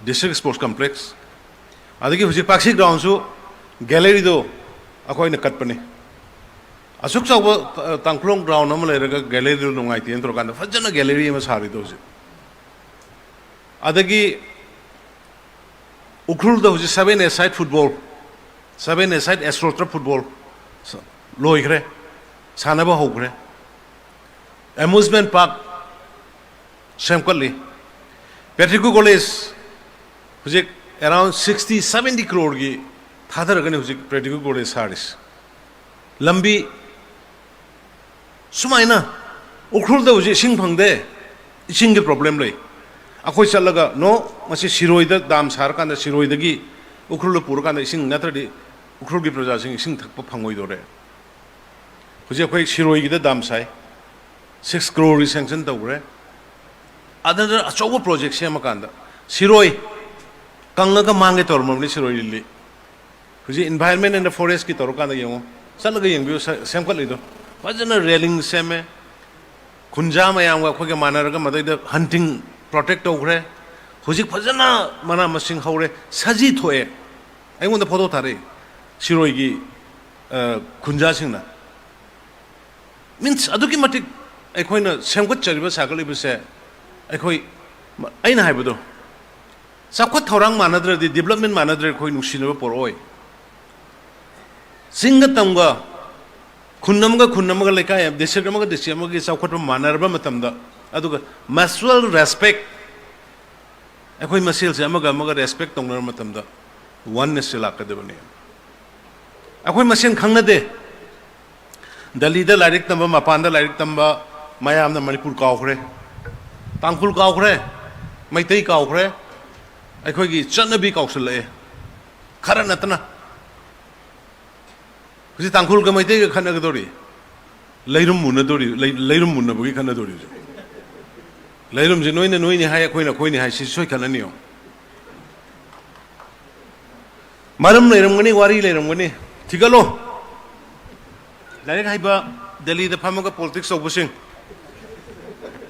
ꯗꯤꯁꯇ꯭ꯔꯤꯛ ꯁ꯭ꯄꯣꯔꯠꯁ ꯀꯝꯄ꯭ꯂꯦꯛꯁ꯫ ꯑꯗꯒꯤ ꯍꯧꯖꯤꯛ ꯄꯥꯛꯁꯤ ꯒ꯭ꯔꯥꯎꯟꯁꯨ ꯒꯦꯂꯔꯤꯗꯣ ꯑꯩꯈꯣꯏꯅ ꯀꯠꯄꯅꯤ꯫ ꯑꯁꯨꯛ ꯆꯥꯎꯕ ꯇꯥꯡꯈꯨꯜꯂꯣꯡ ꯒ꯭ꯔꯥꯎꯟ ꯑꯃ ꯂꯩꯔꯒ ꯒꯦꯂꯔꯤꯗꯨ ꯅꯨꯡꯉꯥꯏꯇꯦꯅ ꯇꯧꯔꯀꯥꯟꯗ ꯐꯖꯅ ꯒꯦꯂꯔꯤ ꯑꯃ ꯁꯥꯔꯤꯗꯣ ꯍꯧꯖꯤꯛ꯫ ꯑꯗꯒꯤ ꯎꯈ꯭ꯔꯨꯜꯗ ꯍꯧꯖꯤꯛ seven a side football, seven a side astroturf football ꯂꯣꯏꯈ꯭ꯔꯦ, ꯁꯥꯟꯅꯕ ꯍꯧꯈ꯭ꯔꯦ꯫ ꯑꯦꯃ꯭ꯌꯨꯁꯃꯦꯟ ꯄꯥꯔꯛ ꯁꯦꯝꯒꯠꯂꯤ꯫ ꯄꯦꯇ꯭ꯔꯤꯀꯨ ꯀꯣꯂꯦꯖ ꯍꯧꯖꯤꯛ around sixty seventy ꯀ꯭ꯔꯣꯔꯒꯤ ꯊꯥꯗꯔꯒꯅꯤ ꯍꯧꯖꯤꯛ ꯄꯦꯇ꯭ꯔꯤꯀꯨ ꯀꯣꯂꯦꯖ ꯁꯥꯔꯤꯁꯦ꯫ ꯂꯝꯕꯤ ꯁꯨꯃꯥꯏꯅ ꯎꯈ꯭ꯔꯨꯜꯗ ꯍꯧꯖꯤꯛ ꯏꯁꯤꯡ ꯐꯪꯗꯦ, ꯏꯁꯤꯡꯒꯤ ꯄ꯭ꯔꯣꯕ꯭ꯂꯦꯝ ꯂꯩ꯫ ꯑꯩꯈꯣꯏ ꯆꯠꯂꯒ ꯅꯣ, ꯃꯁꯤ ꯁꯤꯔꯣꯏꯗ ꯗꯥꯝ ꯁꯥꯔꯀꯥꯟꯗ ꯁꯤꯔꯣꯏꯗꯒꯤ ꯎꯈ꯭ꯔꯨꯜꯗ ꯄꯨꯔꯀꯥꯟꯗ ꯏꯁꯤꯡ ꯅꯠꯇ꯭ꯔꯗꯤ ꯎꯈ꯭ꯔꯨꯜꯒꯤ ꯄ꯭ꯔꯖꯥꯁꯤꯡ ꯏꯁꯤꯡ ꯊꯛꯄ ꯐꯪꯉꯣꯏꯗꯧꯔꯦ꯫ ꯍꯧꯖꯤꯛ ꯑꯩꯈꯣꯏ ꯁꯤꯔꯣꯏꯒꯤꯗ ꯗꯥꯝ ꯁꯥꯏ, ꯁꯤꯛꯁ ꯀ꯭ꯔꯣꯔꯒꯤ ꯁꯦꯡꯁꯟ ꯇꯧꯈ꯭ꯔꯦ꯫ ꯑꯗꯨꯗ ꯑꯆꯧꯕ ꯄ꯭ꯔꯣꯖꯦꯛ ꯁꯦꯝꯃꯀꯥꯟꯗ ꯁꯤꯔꯣꯏ ꯀꯪꯉꯒ ꯃꯥꯡꯒꯦ ꯇꯧꯔꯝꯃꯕꯅꯤ ꯁꯤꯔꯣꯏ ꯂꯤꯂꯤ꯫ ꯍꯧꯖꯤꯛ ꯏꯟꯚꯥꯏꯔꯟꯃꯦꯟ ꯑꯦꯟ ꯐꯣꯔꯦꯁꯀꯤ ꯇꯧꯔꯀꯥꯟꯗ ꯌꯦꯡꯉꯣ, ꯆꯠꯂꯒ ꯌꯦꯡꯕꯤꯌꯨ, ꯁꯦꯝꯒꯠꯂꯤꯗꯣ꯫ ꯐꯖꯅ ꯔꯦꯂꯤꯡ ꯁꯦꯝꯃꯦ, ꯈꯨꯟꯖꯥ ꯃꯌꯥꯝꯒ ꯑꯩꯈꯣꯏꯒ ꯃꯥꯟꯅꯔꯒ ꯃꯗꯩꯗ ꯍꯟꯇꯤꯡ ꯄ꯭ꯔꯣꯇꯦꯛ ꯇꯧꯈ꯭ꯔꯦ꯫ ꯍꯧꯖꯤꯛ ꯐꯖꯅ ꯃꯅꯥ ꯃꯁꯤꯡ ꯍꯧꯔꯦ, ꯁꯖꯤ ꯊꯣꯛꯑꯦ꯫ ꯑꯩꯉꯣꯟꯗ ꯐꯣꯇꯣ ꯊꯥꯔꯛꯏ ꯁꯤꯔꯣꯏꯒꯤ ꯈꯨꯟꯖꯥꯁꯤꯡꯅ꯫ ꯃꯤꯟꯁ ꯑꯗꯨꯛꯀꯤ ꯃꯇꯤꯛ ꯑꯩꯈꯣꯏꯅ ꯁꯦꯝꯒꯠꯆꯔꯤꯕ ꯁꯥꯒꯠꯂꯤꯕꯁꯦ, ꯑꯩꯈꯣꯏ, ꯑꯩꯅ ꯍꯥꯏꯕꯗꯣ, ꯆꯥꯎꯈꯠ ꯊꯧꯔꯥꯡ ꯃꯥꯟꯅꯗ꯭ꯔꯗꯤ, ꯗꯤꯕ꯭ꯂꯞꯃꯦꯟ ꯃꯥꯟꯅꯗ꯭ꯔꯗꯤ ꯑꯩꯈꯣꯏ ꯅꯨꯡꯁꯤꯅꯕ ꯄꯣꯔꯛꯑꯣꯏ꯫ ꯆꯤꯡꯒ ꯇꯝꯒ, ꯈꯨꯟ ꯑꯃꯒ ꯈꯨꯟ ꯑꯃꯒ, ꯂꯩꯀꯥꯏ, ꯗꯤꯁꯇ꯭ꯔꯤꯛ ꯑꯃꯒ ꯗꯤꯁꯇ꯭ꯔꯤꯛ ꯑꯃꯒꯤ ꯆꯥꯎꯈꯠꯄ ꯃꯥꯟꯅꯔꯕ ꯃꯇꯝꯗ, ꯑꯗꯨꯒ mutual respect, ꯑꯩꯈꯣꯏ ꯃꯁꯦꯜꯁꯦ ꯑꯃꯒ ꯑꯃꯒ ꯔꯦꯁꯄꯦꯛ ꯇꯧꯅꯔ ꯃꯇꯝꯗ ꯋꯟꯅꯦꯁꯁꯦ ꯂꯥꯛꯀꯗꯕꯅꯤ꯫ ꯑꯩꯈꯣꯏ ꯃꯁꯦꯟ ꯈꯪꯅꯗꯦ꯫ ꯗꯦꯜꯂꯤꯗ ꯂꯥꯏꯔꯤꯛ ꯇꯝꯕ, ꯃꯄꯥꯟꯗ ꯂꯥꯏꯔꯤꯛ ꯇꯝꯕ ꯃꯌꯥꯝꯅ ꯃꯅꯤꯄꯨꯔ ꯀꯥꯎꯈ꯭ꯔꯦ, ꯇꯥꯡꯈꯨꯜ ꯀꯥꯎꯈ꯭ꯔꯦ, ꯃꯩꯇꯩ ꯀꯥꯎꯈ꯭ꯔꯦ, ꯑꯩꯈꯣꯏꯒꯤ ꯆꯠꯅꯕꯤ ꯀꯥꯎꯁꯜꯂꯛꯑꯦ꯫ ꯈꯔ ꯅꯠꯇꯅ ꯍꯧꯖꯤꯛ ꯇꯥꯡꯈꯨꯜꯒ ꯃꯩꯇꯩꯒ ꯈꯠꯅꯒꯗꯧꯔꯤ, ꯂꯩꯔꯨꯝ ꯃꯨꯟꯅꯗꯧꯔꯤ, ꯂꯩ-, ꯂꯩꯔꯨꯝ ꯃꯨꯟꯅꯕꯒꯤ ꯈꯠꯅꯗꯧꯔꯤ ꯍꯧꯖꯤꯛ꯫ ꯂꯩꯔꯨꯝꯁꯦ ꯅꯣꯏꯅ ꯅꯣꯏꯅꯤ ꯍꯥꯏ, ꯑꯩꯈꯣꯏꯅ ꯑꯩꯈꯣꯏꯅꯤ ꯍꯥꯏ, ꯁꯤ ꯁꯣꯏ ꯈꯠꯅꯅꯤꯌꯣ꯫ ꯃꯔꯝ ꯂꯩꯔꯝꯒꯅꯤ, ꯋꯥꯔꯤ ꯂꯩꯔꯝꯒꯅꯤ, ꯊꯤꯒꯠꯂꯣ꯫ ꯂꯥꯏꯔꯤꯛ ꯍꯩꯕ ꯗꯦꯜꯂꯤꯗ ꯐꯝꯃꯒ ꯄꯣꯂꯤꯇꯤꯛꯁ ꯇꯧꯕꯁꯤꯡ,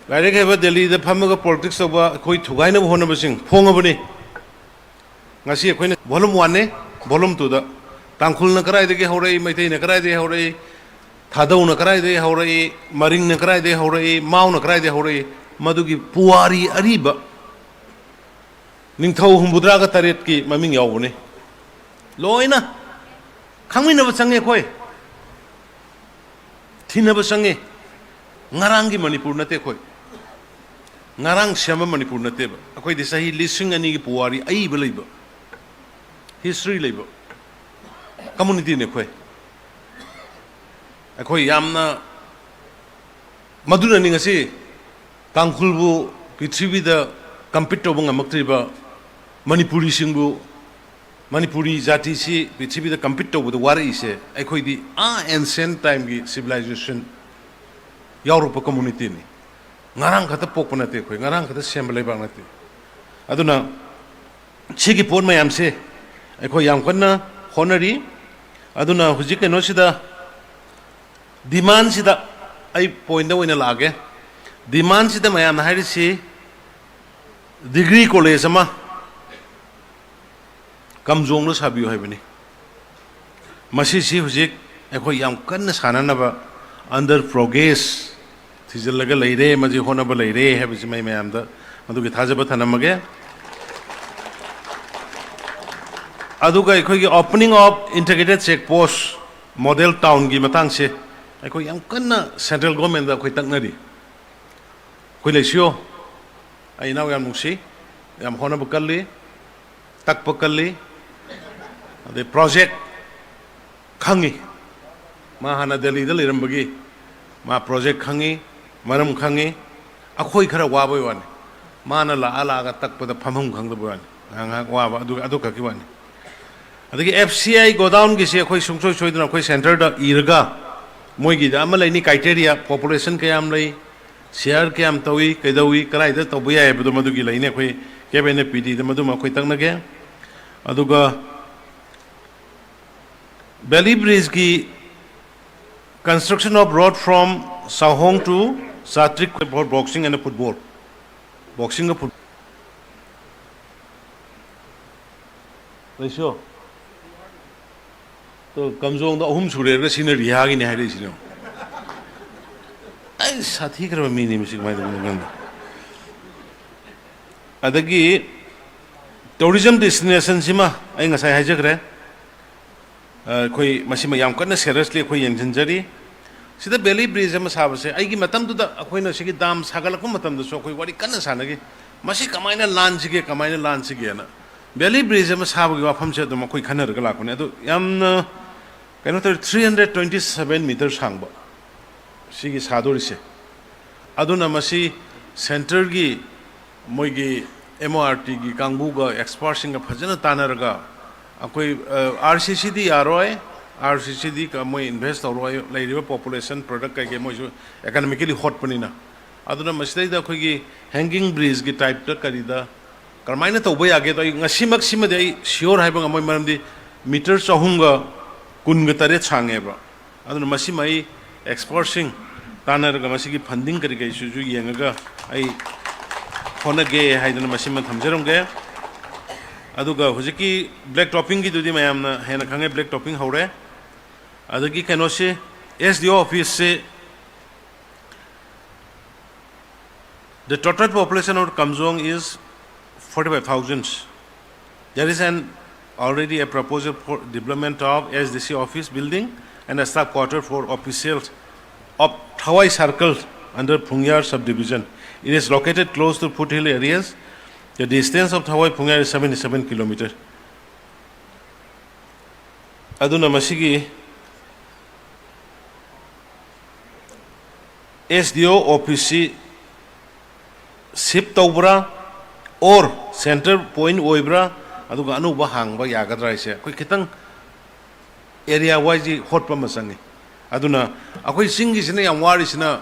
ꯂꯥꯏꯔꯤꯛ ꯍꯩꯕ ꯗꯦꯜꯂꯤꯗ ꯐꯝꯃꯒ ꯄꯣꯂꯤꯇꯤꯛꯁ ꯇꯧꯕ ꯑꯩꯈꯣꯏ ꯊꯨꯒꯥꯏꯅꯕ ꯍꯣꯠꯅꯕꯁꯤꯡ ꯐꯣꯡꯉꯕꯅꯤ꯫ ꯉꯁꯤ ꯑꯩꯈꯣꯏꯅ volume one ꯅꯦ, volume two ꯗ ꯇꯥꯡꯈꯨꯜꯅ ꯀꯗꯥꯏꯗꯒꯤ ꯍꯧꯔꯛꯏ, ꯃꯩꯇꯩꯅ ꯀꯗꯥꯏꯗꯒꯤ ꯍꯧꯔꯛꯏ, ꯊꯥꯗꯧꯅ ꯀꯗꯥꯏꯗꯒꯤ ꯍꯧꯔꯛꯏ, ꯃꯔꯤꯡꯅ ꯀꯗꯥꯏꯗꯒꯤ ꯍꯧꯔꯛꯏ, ꯃꯥꯎꯅ ꯀꯗꯥꯏꯗꯒꯤ ꯍꯧꯔꯛꯏ, ꯃꯗꯨꯒꯤ ꯄꯨꯋꯥꯔꯤ ꯑꯔꯤꯕ ꯅꯤꯡꯊꯧ ꯍꯨꯝꯐꯨꯇꯔꯥꯒ ꯇꯔꯦꯠꯀꯤ ꯃꯃꯤꯡ ꯌꯥꯎꯕꯅꯤ꯫ ꯂꯣꯏꯅ ꯈꯪꯃꯤꯟꯅꯕ ꯆꯪꯉꯦ ꯑꯩꯈꯣꯏ꯫ ꯊꯤꯅꯕ ꯆꯪꯉꯤ꯫ ꯉꯔꯥꯡꯒꯤ ꯃꯅꯤꯄꯨꯔ ꯅꯠꯇꯦ ꯑꯩꯈꯣꯏ꯫ ꯉꯔꯥꯡ ꯁꯦꯝꯕ ꯃꯅꯤꯄꯨꯔ ꯅꯠꯇꯦꯕ꯫ ꯑꯩꯈꯣꯏꯗꯤ ꯆꯍꯤ ꯂꯤꯁꯤꯡ ꯑꯅꯤꯒꯤ ꯄꯨꯋꯥꯔꯤ ꯑꯏꯕ ꯂꯩꯕ, history ꯂꯩꯕ community ꯅꯤ ꯑꯩꯈꯣꯏ꯫ ꯑꯩꯈꯣꯏ ꯌꯥꯝꯅ, ꯃꯗꯨꯅꯅꯤ ꯉꯁꯤ ꯇꯥꯡꯈꯨꯜꯕꯨ ꯄ꯭ꯔꯤꯊꯤꯕꯤꯗ compete ꯇꯧꯕ ꯉꯝꯃꯛꯇ꯭ꯔꯤꯕ, ꯃꯅꯤꯄꯨꯔꯤꯁꯤꯡꯕꯨ, ꯃꯅꯤꯄꯨꯔꯤ ꯖꯥꯇꯤꯁꯤ ꯄ꯭ꯔꯤꯊꯤꯕꯤꯗ compete ꯇꯧꯕꯗ ꯋꯥꯔꯛꯏꯁꯦ꯫ ꯑꯩꯈꯣꯏꯗꯤ ꯑꯥ ancient time ꯒꯤ civilization ꯌꯥꯎꯔꯛꯄ community ꯅꯤ꯫ ꯉꯔꯥꯡ ꯈꯛꯇ ꯄꯣꯛꯄ ꯅꯠꯇꯦ ꯑꯩꯈꯣꯏ, ꯉꯔꯥꯡ ꯈꯛꯇ ꯁꯦꯝꯕ ꯂꯩꯕꯥꯛ ꯅꯠꯇꯦ꯫ ꯑꯗꯨꯅ ꯁꯤꯒꯤ ꯄꯣꯠ ꯃꯌꯥꯝꯁꯦ ꯑꯩꯈꯣꯏ ꯌꯥꯝ ꯀꯟꯅ ꯍꯣꯠꯅꯔꯤ꯫ ꯑꯗꯨꯅ ꯍꯧꯖꯤꯛ ꯀꯩꯅꯣꯁꯤꯗ, demand ꯁꯤꯗ ꯑꯩ point ꯇ ꯑꯣꯏꯅ ꯂꯥꯛꯑꯒꯦ꯫ Demand ꯁꯤꯗ ꯃꯌꯥꯝꯅ ꯍꯥꯏꯔꯤꯁꯤ degree college ꯑꯃ ꯀꯝꯖꯣꯡꯗ ꯁꯥꯕꯤꯌꯨ ꯍꯥꯏꯕꯅꯤ꯫ ꯃꯁꯤꯁꯤ ꯍꯧꯖꯤꯛ ꯑꯩꯈꯣꯏ ꯌꯥꯝ ꯀꯟꯅ ꯁꯥꯟꯅꯅꯕ under progress ꯊꯤꯖꯤꯜꯂꯒ ꯂꯩꯔꯦ, ꯃꯁꯤ ꯍꯣꯠꯅꯕ ꯂꯩꯔꯦ ꯍꯥꯏꯕꯁꯤ ꯃꯩ ꯃꯌꯥꯝꯗ ꯃꯗꯨꯒꯤ ꯊꯥꯖꯕ ꯊꯝꯂꯝꯃꯒꯦ꯫ ꯑꯗꯨꯒ ꯑꯩꯈꯣꯏꯒꯤ opening of integrated check post model town ꯒꯤ ꯃꯇꯥꯡꯁꯦ ꯑꯩꯈꯣꯏ ꯌꯥꯝ ꯀꯟꯅ central government ꯇ ꯑꯩꯈꯣꯏ ꯇꯛꯅꯔꯤ꯫ ꯑꯩꯈꯣꯏ ꯂꯩꯁꯤꯌꯣ, ꯑꯩ ꯏꯅꯥꯎ ꯌꯥꯝ ꯅꯨꯡꯁꯤ, ꯌꯥꯝ ꯍꯣꯠꯅꯕ ꯀꯜꯂꯤ, ꯇꯛꯄ ꯀꯜꯂꯤ, ꯑꯗꯩ project ꯈꯪꯉꯤ꯫ ꯃꯥ ꯍꯥꯟꯅ ꯗꯦꯜꯂꯤꯗ ꯂꯩꯔꯝꯕꯒꯤ ꯃꯥ project ꯈꯪꯉꯤ, ꯃꯔꯝ ꯈꯪꯉꯤ꯫ ꯑꯩꯈꯣꯏ ꯈꯔ ꯋꯥꯕꯩ ꯋꯥꯅꯤ, ꯃꯥꯅ ꯂꯥꯛꯑ ꯂꯥꯛꯑꯒ ꯇꯛꯄꯗ ꯐꯝꯐꯝ ꯈꯪꯗꯕꯩ ꯋꯥꯅꯤ, ꯉꯥꯏꯍꯥꯛ ꯉꯥꯏꯍꯥꯛ ꯋꯥꯕ, ꯑꯗꯨ, ꯑꯗꯨ ꯈꯛꯀꯤ ꯋꯥꯅꯤ꯫ ꯑꯗꯒꯤ F C I godown ꯒꯤꯁꯤ ꯑꯩꯈꯣꯏ ꯁꯨꯡꯁꯣꯏ ꯁꯣꯏꯗꯅ ꯑꯩꯈꯣꯏ centre ꯗ ꯏꯔꯒ, ꯃꯣꯏꯒꯤꯗ ꯑꯃ ꯂꯩꯅꯤ, criteria, population ꯀꯌꯥꯝ ꯂꯩ, share ꯀꯌꯥꯝ ꯇꯧꯏ, ꯀꯩꯗꯧꯏ, ꯀꯗꯥꯏꯗ ꯇꯧꯕ ꯌꯥꯏ ꯍꯥꯏꯕꯗꯣ ꯃꯗꯨꯒꯤ ꯂꯩꯅꯤ꯫ ꯑꯩꯈꯣꯏ cabinet P D ꯗ ꯃꯗꯨꯃ ꯑꯩꯈꯣꯏ ꯇꯛꯅꯒꯦ꯫ ꯑꯗꯨꯒ valley bridge ꯀꯤ Construction of road from Sahong to Chatrik for boxing and football. Boxing and football. ꯂꯩꯁꯣ꯫ ꯇꯣ, ꯀꯝꯖꯣꯡꯗ ꯑꯍꯨꯝ ꯁꯨꯔꯦꯔꯒ ꯁꯤꯅ ꯔꯤꯍꯥꯒꯤꯅꯤ ꯍꯥꯏꯔꯛꯏꯁꯤꯅꯦ꯫ ꯑꯩ ꯁꯥꯊꯤꯈ꯭ꯔꯕ ꯃꯤꯅꯤ ꯃꯁꯤ, ꯀꯃꯥꯏꯅ ꯇꯧꯕꯅꯣ ꯈꯪꯗꯦ꯫ ꯑꯗꯒꯤ tourism destinationꯁꯤꯃ ꯑꯩ ꯉꯁꯥꯏ ꯍꯥꯏꯖꯈ꯭ꯔꯦ꯫ ꯑ, ꯑꯩꯈꯣꯏ ꯃꯁꯤꯃ ꯌꯥꯝ ꯀꯟꯅ seriously ꯑꯩꯈꯣꯏ ꯌꯦꯡꯁꯤꯟꯖꯔꯤ꯫ ꯁꯤꯗ valley bridge ꯑꯃ ꯁꯥꯕꯁꯦ, ꯑꯩꯒꯤ ꯃꯇꯝꯗꯨꯗ ꯑꯩꯈꯣꯏꯅ ꯁꯤꯒꯤ dam ꯁꯥꯒꯠꯂꯛꯄ ꯃꯇꯝꯗꯁꯨ ꯑꯩꯈꯣꯏ ꯋꯥꯔꯤ ꯀꯟꯅ ꯁꯥꯟꯅꯈꯤ, ꯃꯁꯤ ꯀꯃꯥꯏꯅ ꯂꯥꯟꯁꯤꯒꯦ, ꯀꯃꯥꯏꯅ ꯂꯥꯟꯁꯤꯒꯦꯅ꯫ Valley bridge ꯑꯃ ꯁꯥꯕꯒꯤ ꯋꯥꯐꯝꯁꯦ ꯑꯗꯨꯝ ꯑꯩꯈꯣꯏ ꯈꯟꯅꯔꯒ ꯂꯥꯛꯄꯅꯦ꯫ ꯑꯗꯨ ꯌꯥꯝꯅ ꯀꯩꯅꯣ ꯇꯧꯔꯦ, three hundred twenty seven meter ꯁꯥꯡꯕ ꯁꯤꯒꯤ ꯁꯥꯗꯣꯔꯤꯁꯦ꯫ ꯑꯗꯨꯅ ꯃꯁꯤ centreꯒꯤ ꯃꯣꯏꯒꯤ MORTꯒꯤ ꯀꯥꯡꯕꯨꯒ expertꯁꯤꯡꯒ ꯐꯖꯅ ꯇꯥꯟꯅꯔꯒ ꯑꯩꯈꯣꯏ, ꯑ, RCCꯗꯤ ꯌꯥꯔꯣꯏ, RCCꯗꯤ ꯀ-, ꯃꯣꯏ invest ꯇꯧꯔꯣꯏ, ꯂꯩꯔꯤꯕ population product ꯀꯩꯀꯩ ꯃꯣꯏꯁꯨ economically ꯍꯣꯠꯄꯅꯤꯅ꯫ ꯑꯗꯨꯅ ꯃꯁꯤꯗꯩꯗ ꯑꯩꯈꯣꯏꯒꯤ hanging bridgeꯀꯤ typeꯇ ꯀꯔꯤꯗ ꯀꯔꯝꯍꯥꯏꯅ ꯇꯧꯕ ꯌꯥꯒꯦꯗꯣ ꯑꯩ ꯉꯁꯤꯃꯛꯁꯤꯃꯗꯤ ꯑꯩ sure ꯍꯥꯏꯕ ꯉꯝꯃꯣꯏ, ꯃꯔꯝꯗꯤ meter ꯆꯍꯨꯝꯒ ꯀꯨꯟꯒ ꯇꯔꯦꯠ ꯁꯥꯡꯉꯦꯕ꯫ ꯑꯗꯨꯅ ꯃꯁꯤꯃ ꯑꯩ expertꯁꯤꯡ ꯇꯥꯟꯅꯔꯒ ꯃꯁꯤꯒꯤ funding ꯀꯔꯤ ꯀꯔꯤꯁꯤꯁꯨ ꯌꯦꯡꯉꯒ ꯑꯩ ꯍꯣꯠꯅꯒꯦ ꯍꯥꯏꯗꯅ ꯃꯁꯤꯃ ꯊꯝꯖꯔꯝꯒꯦ꯫ ꯑꯗꯨꯒ ꯍꯧꯖꯤꯛꯀꯤ black toppingꯒꯤꯗꯨꯗꯤ ꯃꯌꯥꯝꯅ ꯍꯦꯟꯅ ꯈꯪꯉꯦ, black topping ꯍꯧꯔꯦ꯫ ꯑꯗꯒꯤ ꯀꯩꯅꯣꯁꯤ, SDO officeꯁꯤ, the total population of Kamjong is forty-five thousand. There is an already a proposal for development of SDC office building and a staff quarter for officials of Thawai Circle under Phungyar subdivision. It is located close to foothill areas. The distance of Thawai Phungyar is seventy-seven kilometer. ꯑꯗꯨꯅ ꯃꯁꯤꯒꯤ SDO officeꯁꯤ shift ꯇꯧꯕ꯭ꯔꯥ, or center point ꯑꯣꯏꯕ꯭ꯔꯥ, ꯑꯗꯨꯒ ꯑꯅꯧꯕ ꯍꯥꯡꯕ ꯌꯥꯒꯗ꯭ꯔꯥ ꯍꯥꯏꯁꯦ ꯑꯩꯈꯣꯏ ꯈꯤꯇꯪ area wise ꯍꯣꯠꯄ ꯑꯃ ꯆꯪꯉꯤ꯫ ꯑꯗꯨꯅ ꯑꯩꯈꯣꯏ ꯆꯤꯡꯒꯤꯁꯤꯅ ꯌꯥꯝ ꯋꯥꯔꯤꯁꯤꯅ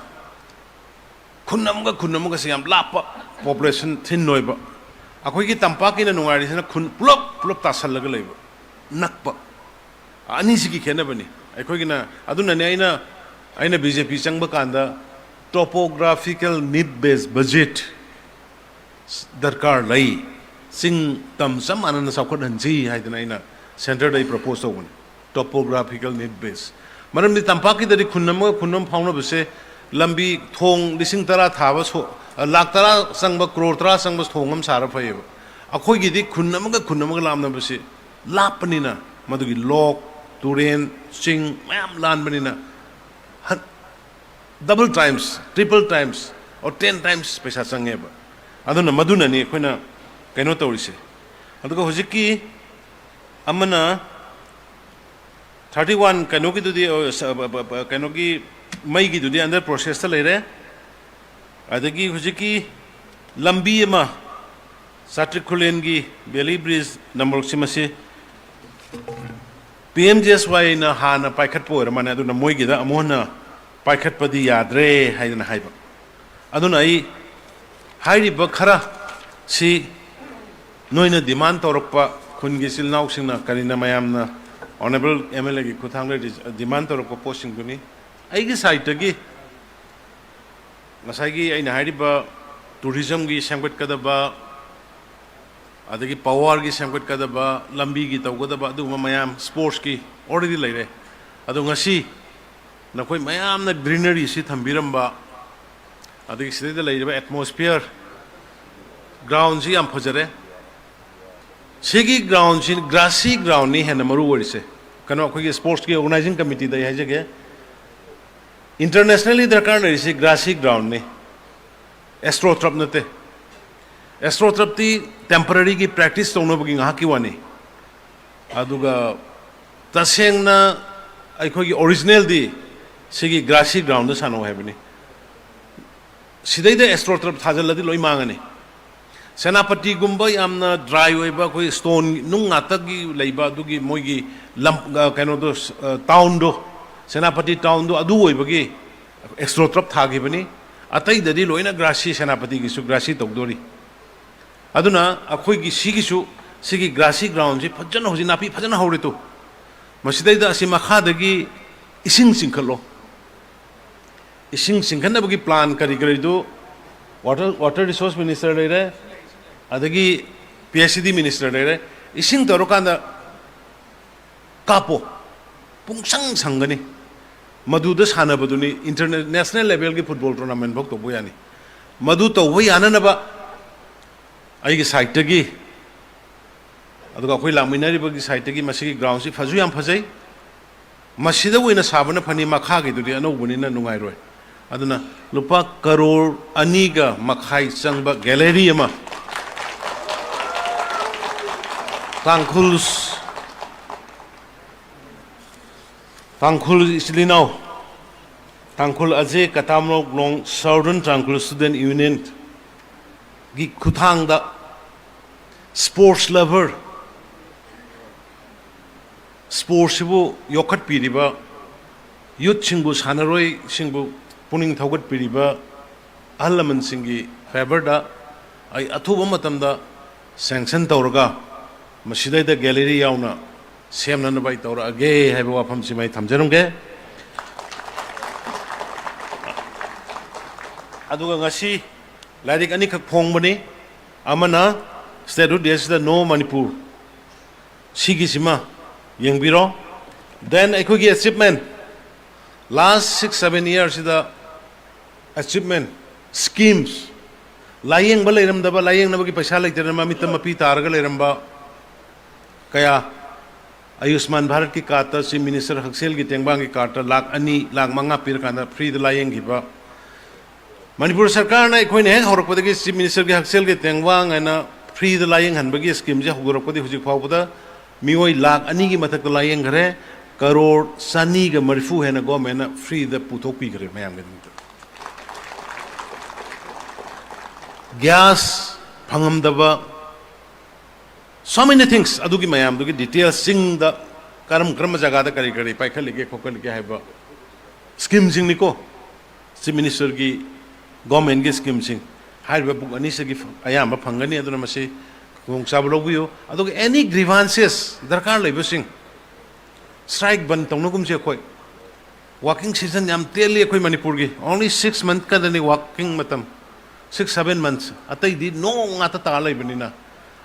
ꯈꯨꯟ ꯑꯃꯒ ꯈꯨꯟ ꯑꯃꯒꯁꯦ ꯌꯥꯝ ꯂꯥꯞꯄ, population thin ꯑꯣꯏꯕ꯫ ꯑꯩꯈꯣꯏꯒꯤ ꯇꯝꯄꯥꯛꯀꯤꯅ ꯅꯨꯡꯉꯥꯏꯔꯤꯁꯤꯅ ꯈꯨꯟ ꯄꯨꯂꯞ, ꯄꯨꯂꯞ ꯇꯥꯁꯜꯂꯒ ꯂꯩꯕ, ꯅꯛꯄ꯫ ꯑꯅꯤꯁꯤꯒꯤ ꯈꯦꯠꯅꯕꯅꯤ꯫ ꯑꯩꯈꯣꯏꯒꯤꯅ ꯑꯗꯨꯅꯅꯦ ꯑꯩꯅ ꯑꯩꯅ ꯕꯤ ꯖꯦ ꯄꯤ ꯆꯪꯕ ꯀꯥꯟꯗ topographical need based budget ꯗꯔꯀꯥꯔ ꯂꯩ, ꯆꯤꯡ ꯇꯝ ꯆꯞ ꯃꯥꯟꯅꯅ ꯆꯥꯎꯈꯠꯍꯟꯁꯤ ꯍꯥꯏꯗꯅ ꯑꯩꯅ ꯁꯦꯟꯇꯔꯗ ꯑꯩ ꯄ꯭ꯔꯄꯣꯁ ꯇꯧꯕꯅꯤ꯫ Topographical need based, ꯃꯔꯝꯗꯤ ꯇꯝꯄꯥꯛꯀꯤꯗꯗꯤ ꯈꯨꯟ ꯑꯃꯒ ꯈꯨꯟ ꯑꯃ ꯐꯥꯎꯅꯕꯁꯦ ꯂꯝꯕꯤ ꯊꯣꯡ ꯂꯤꯁꯤꯡ ꯇꯔꯥ ꯊꯥꯕ ꯁꯣ-, ꯂꯥꯛ ꯇꯔꯥ ꯆꯪꯕ, ꯀ꯭ꯔꯣꯔ ꯇꯔꯥ ꯆꯪꯕ ꯊꯣꯡ ꯑꯃ ꯁꯥꯔ ꯐꯩꯌꯦꯕ꯫ ꯑꯩꯈꯣꯏꯒꯤꯗꯤ ꯈꯨꯟ ꯑꯃꯒ ꯈꯨꯟ ꯑꯃꯒ ꯂꯥꯞꯅꯕꯁꯤ ꯂꯥꯞꯄꯅꯤꯅ ꯃꯗꯨꯒꯤ ꯂꯣꯛ, ꯇꯨꯔꯦꯟ, ꯆꯤꯡ ꯃꯌꯥꯝ ꯂꯥꯟꯕꯅꯤꯅ ꯍꯟ-, double times, triple times or ten times ꯄꯩꯁꯥ ꯆꯪꯉꯦꯕ꯫ ꯑꯗꯨꯅ ꯃꯗꯨꯅꯅꯤ ꯑꯩꯈꯣꯏꯅ ꯀꯩꯅꯣ ꯇꯧꯔꯤꯁꯦ꯫ ꯑꯗꯨꯒ ꯍꯧꯖꯤꯛꯀꯤ ꯑꯃꯅ thirty one ꯀꯩꯅꯣꯒꯤꯗꯨꯗꯤ, ꯑ, ꯁ-, ꯑ, ꯕ-, ꯕ-, ꯀꯩꯅꯣꯒꯤ ꯃꯩꯒꯤꯗꯨꯗꯤ under processꯇ ꯂꯩꯔꯦ꯫ ꯑꯗꯒꯤ ꯍꯧꯖꯤꯛꯀꯤ ꯂꯝꯕꯤ ꯑꯃ ꯆꯥꯇ꯭ꯔꯤꯛ ꯈꯨꯂꯦꯟꯒꯤ valley bridge number six ꯃꯁꯤ P M G S Yꯅ ꯍꯥꯟꯅ ꯄꯥꯏꯈꯠꯄ ꯑꯣꯏꯔ ꯃꯥꯜꯂꯦ, ꯑꯗꯨꯅ ꯃꯣꯏꯒꯤꯗ ꯑꯃꯨꯛ ꯍꯟꯅ ꯄꯥꯏꯈꯠꯄꯗꯤ ꯌꯥꯗ꯭ꯔꯦ ꯍꯥꯏꯗꯅ ꯍꯥꯏꯕ꯫ ꯑꯗꯨꯅ ꯑꯩ ꯍꯥꯏꯔꯤꯕ ꯈꯔ ꯁꯤ ꯅꯣꯏꯅ demand ꯇꯧꯔꯛꯄ, ꯈꯨꯟꯒꯤ ꯏꯆꯤꯜ ꯏꯅꯥꯎꯁꯤꯡꯅ ꯀꯔꯤꯅ ꯃꯌꯥꯝꯅ Honourable M L Aꯒꯤ ꯈꯨꯠꯊꯥꯡꯗ ꯗꯤ-, demand ꯇꯧꯔꯛꯄ ꯄꯣꯠꯁꯤꯡꯗꯨꯅꯤ꯫ ꯑꯩꯒꯤ sideꯇꯒꯤ ꯉꯁꯥꯏꯒꯤ ꯑꯩꯅ ꯍꯥꯏꯔꯤꯕ tourismꯒꯤ ꯁꯦꯝꯒꯠꯀꯗꯕ, ꯑꯗꯒꯤ powerꯒꯤ ꯁꯦꯝꯒꯠꯀꯗꯕ, ꯂꯝꯕꯤꯒꯤ ꯇꯧꯒꯗꯕ, ꯑꯗꯨꯒꯨꯝꯕ ꯃꯌꯥꯝ, sportsꯀꯤ already ꯂꯩꯔꯦ꯫ ꯑꯗꯣ ꯉꯁꯤ ꯅꯈꯣꯏ ꯃꯌꯥꯝꯅ greeneryꯁꯤ ꯊꯝꯕꯤꯔꯝꯕ, ꯑꯗꯒꯤ ꯁꯤꯗꯩꯗ ꯂꯩꯔꯤꯕ atmosphere, groundꯁꯤ ꯌꯥꯝ ꯐꯖꯔꯦ꯫ ꯁꯤꯒꯤ groundꯁꯤ grassy groundꯅꯤ ꯍꯦꯟꯅ ꯃꯔꯨ ꯑꯣꯏꯔꯤꯁꯦ꯫ ꯀꯩꯅꯣ, ꯑꯩꯈꯣꯏꯒꯤ sportsꯀꯤ organizing committeeꯗ ꯑꯩ ꯍꯥꯏꯖꯒꯦ, internationally ꯗꯔꯀꯥꯔ ꯂꯩꯔꯤꯁꯤ grassy groundꯅꯤ, AstroTurf ꯅꯠꯇꯦ꯫ AstroTurfꯇꯤ temporaryꯒꯤ practice ꯇꯧꯅꯕꯒꯤ ꯉꯥꯏꯍꯥꯛꯀꯤ ꯋꯥꯅꯤ꯫ ꯑꯗꯨꯒ ꯇꯁꯦꯡꯅ ꯑꯩꯈꯣꯏꯒꯤ originalꯗꯤ ꯁꯤꯒꯤ grassy groundꯗ ꯁꯥꯟꯅꯧ ꯍꯥꯏꯕꯅꯤ꯫ ꯁꯤꯗꯩꯗ AstroTurf ꯊꯥꯖꯤꯜꯂꯗꯤ ꯂꯣꯏ ꯃꯥꯡꯉꯅꯤ꯫ ꯁꯦꯅꯥꯄꯇꯤꯒꯨꯝꯕ ꯌꯥꯝꯅ dry ꯑꯣꯏꯕ, ꯑꯩꯈꯣꯏ stone ꯅꯨꯡ ꯉꯥꯛꯇꯒꯤ ꯂꯩꯕ ꯑꯗꯨꯒꯤ ꯃꯣꯏꯒꯤ ꯂꯝ, ꯑ, ꯀꯩꯅꯣꯗꯣ, ꯑ, townꯗꯣ, ꯁꯦꯅꯥꯄꯇꯤ townꯗꯣ ꯑꯗꯨ ꯑꯣꯏꯕꯒꯤ AstroTurf ꯊꯥꯈꯤꯕꯅꯤ꯫ ꯑꯇꯩꯗꯗꯤ ꯂꯣꯏꯅ grassy, ꯁꯦꯅꯥꯄꯇꯤꯒꯤꯁꯨ grassy ꯇꯧꯗꯣꯔꯤ꯫ ꯑꯗꯨꯅ ꯑꯩꯈꯣꯏꯒꯤ ꯁꯤꯒꯤꯁꯨ, ꯁꯤꯒꯤ grassy groundꯁꯤ ꯐꯖꯅ ꯍꯧꯖꯤꯛ ꯅꯥꯄꯤ ꯐꯖꯅ ꯍꯧꯔꯦ ꯇꯨ꯫ ꯃꯁꯤꯗꯩꯗ ꯑꯁꯤ ꯃꯈꯥꯗꯒꯤ ꯏꯁꯤꯡ ꯆꯤꯡꯈꯠꯂꯣ꯫ ꯏꯁꯤꯡ ꯆꯤꯡꯈꯠꯅꯕꯒꯤ plan ꯀꯔꯤ ꯀꯔꯤꯗꯨ water, water resource minister ꯂꯩꯔꯦ, ꯑꯗꯒꯤ P H E D minister ꯂꯩꯔꯦ꯫ ꯏꯁꯤꯡ ꯇꯧꯔꯀꯥꯟꯗ ꯀꯥꯞꯄꯣ, ꯄꯨꯡꯁꯪ ꯁꯪꯒꯅꯤ꯫ ꯃꯗꯨꯗ ꯁꯥꯟꯅꯕꯗꯨꯅꯤ, interna-, national levelꯒꯤ football tournament ꯐꯥꯎ ꯇꯧꯕ ꯌꯥꯅꯤ꯫ ꯃꯗꯨ ꯇꯧꯕ ꯌꯥꯅꯅꯕ ꯑꯩꯒꯤ sideꯇꯒꯤ, ꯑꯗꯨꯒ ꯑꯩꯈꯣꯏ ꯂꯥꯛꯃꯤꯟꯅꯔꯤꯕꯒꯤ sideꯇꯒꯤ ꯃꯁꯤꯒꯤ groundꯁꯤ ꯐꯁꯨ ꯌꯥꯝ ꯐꯖꯩ꯫ ꯃꯁꯤꯗ ꯑꯣꯏꯅ ꯁꯥꯕꯅ ꯐꯅꯤ, ꯃꯈꯥꯒꯤꯗꯨꯗꯤ ꯑꯅꯧꯕꯅꯤꯅ ꯅꯨꯡꯉꯥꯏꯔꯣꯏ꯫ ꯑꯗꯨꯅ ꯂꯨꯄꯥ ꯀꯔꯣꯔ ꯑꯅꯤꯒ ꯃꯈꯥꯏ ꯆꯪꯕ gallery ꯑꯃ ꯇꯥꯡꯈꯨꯜ, ꯇꯥꯡꯈꯨꯜ ꯏꯆꯤꯜ ꯏꯅꯥꯎ, ꯇꯥꯡꯈꯨꯜ ꯑꯖꯦ ꯀꯇꯥꯝꯔꯣꯛꯂꯣꯡ Southern Tangkhul Student Unionꯒꯤ ꯈꯨꯠꯊꯥꯡꯗ sports lover, sportsꯁꯤꯕꯨ ꯌꯣꯛꯈꯠꯄꯤꯔꯤꯕ, youthꯁꯤꯡꯕꯨ, ꯁꯥꯟꯅꯔꯣꯏꯁꯤꯡꯕꯨ ꯄꯨꯛꯅꯤꯡ ꯊꯧꯒꯠꯄꯤꯔꯤꯕ ꯑꯍꯜ ꯂꯃꯟꯁꯤꯡꯒꯤ favourꯗ ꯑꯩ ꯑꯊꯨꯕ ꯃꯇꯝꯗ sanction ꯇꯧꯔꯒ ꯃꯁꯤꯗꯩꯗ gallery ꯌꯥꯎꯅ ꯁꯦꯝꯅꯅꯕ ꯑꯩ ꯇꯧꯔꯛꯑꯒꯦ ꯍꯥꯏꯕ ꯋꯥꯐꯝꯁꯤꯃ ꯑꯩ ꯊꯝꯖꯔꯝꯒꯦ꯫ ꯑꯗꯨꯒ ꯉꯁꯤ ꯂꯥꯏꯔꯤꯛ ꯑꯅꯤꯈꯛ ꯐꯣꯡꯕꯅꯤ, ꯑꯃꯅ Statehood Day ꯑꯁꯤꯗ No Manipur, ꯁꯤꯒꯤꯁꯤꯃ ꯌꯦꯡꯕꯤꯔꯣ꯫ Then ꯑꯩꯈꯣꯏꯒꯤ achievement, last six seven yearꯁꯤꯗ achievement, schemes, ꯂꯥꯏꯌꯦꯡꯕ ꯂꯩꯔꯝꯗꯕ, ꯂꯥꯏꯌꯦꯡꯅꯕꯒꯤ ꯄꯩꯁꯥ ꯂꯩꯇꯗꯅ ꯃꯃꯤꯠꯇ ꯃꯄꯤ ꯇꯥꯔꯒ ꯂꯩꯔꯝꯕ ꯀꯌꯥ, ꯑꯌꯨꯁꯃꯥꯟ ꯚꯥꯔꯠꯀꯤ cardꯇ Chief Minister ꯍꯛꯁꯦꯜꯒꯤ ꯇꯦꯡꯕꯥꯡꯒꯤ cardꯇ ꯂꯥꯈ ꯑꯅꯤ, ꯂꯥꯈ ꯃꯉꯥ ꯄꯤꯔꯀꯥꯟꯗ freeꯗ ꯂꯥꯏꯌꯦꯡꯈꯤꯕ꯫ ꯃꯅꯤꯄꯨꯔ ꯁꯔꯀꯥꯔꯅ ꯑꯩꯈꯣꯏꯅ ꯍꯦꯛ ꯍꯧꯔꯛꯄꯗꯒꯤ Chief Ministerꯒꯤ ꯍꯛꯁꯦꯜꯒꯤ ꯇꯦꯡꯕꯥꯡ ꯍꯥꯏꯅ freeꯗ ꯂꯥꯏꯌꯦꯡꯍꯟꯕꯒꯤ schemeꯁꯦ ꯍꯧꯗꯣꯔꯛꯄꯗꯤ ꯍꯧꯖꯤꯛ ꯐꯥꯎꯕꯗ ꯃꯤꯑꯣꯏ ꯂꯥꯈ ꯑꯅꯤꯒꯤ ꯃꯊꯛꯇ ꯂꯥꯏꯌꯦꯡꯈ꯭ꯔꯦ꯫ ꯀꯔꯣꯔ ꯆꯅꯤꯒ ꯃꯔꯤꯐꯨ ꯍꯦꯟꯅ governmentꯅ freeꯗ ꯄꯨꯊꯣꯛꯄꯤꯈ꯭ꯔꯦ ꯃꯌꯥꯝꯒꯤꯗꯃꯛꯇ꯫ Gas ꯐꯪꯉꯝꯗꯕ, so many things, ꯑꯗꯨꯒꯤ ꯃꯌꯥꯝꯗꯨꯒꯤ detailsꯁꯤꯡꯗ ꯀꯔꯝ ꯀꯔꯝꯕ ꯖꯒꯥꯗ ꯀꯔꯤ ꯀꯔꯤ ꯄꯥꯏꯈꯠꯂꯤꯒꯦ ꯈꯣꯠꯀꯠꯂꯤꯒꯦ ꯍꯥꯏꯕ schemeꯁꯤꯡꯅꯤꯀꯣ꯫ Chief Ministerꯒꯤ governmentꯀꯤ schemeꯁꯤꯡ ꯍꯥꯏꯔꯤꯕ book ꯑꯅꯤꯁꯤꯒꯤ ꯑꯌꯥꯝꯕ ꯐꯪꯒꯅꯤ꯫ ꯑꯗꯨꯅ ꯃꯁꯤ ꯈꯨꯗꯣꯡꯆꯥꯕ ꯂꯧꯕꯤꯌꯨ꯫ ꯑꯗꯨꯒ any grievances ꯗꯔꯀꯥꯔ ꯂꯩꯕꯁꯤꯡ, ꯁ꯭ꯇ꯭ꯔꯥꯏꯛ ꯕꯟ ꯇꯧꯅꯒꯨꯝꯁꯦ ꯑꯩꯈꯣꯏ꯫ ꯋꯥꯔꯀꯤꯡ ꯁꯤꯖꯟ ꯌꯥꯝ ꯇꯦꯜꯂꯤ ꯑꯩꯈꯣꯏ ꯃꯅꯤꯄꯨꯔꯒꯤ, only six month ꯈꯛꯇꯅꯤ ꯋꯥꯔꯀꯤꯡ ꯃꯇꯝ, six seven months, ꯑꯇꯩꯗꯤ ꯅꯣꯡ ꯉꯥꯛꯇ ꯇꯥꯔ ꯂꯩꯕꯅꯤꯅ꯫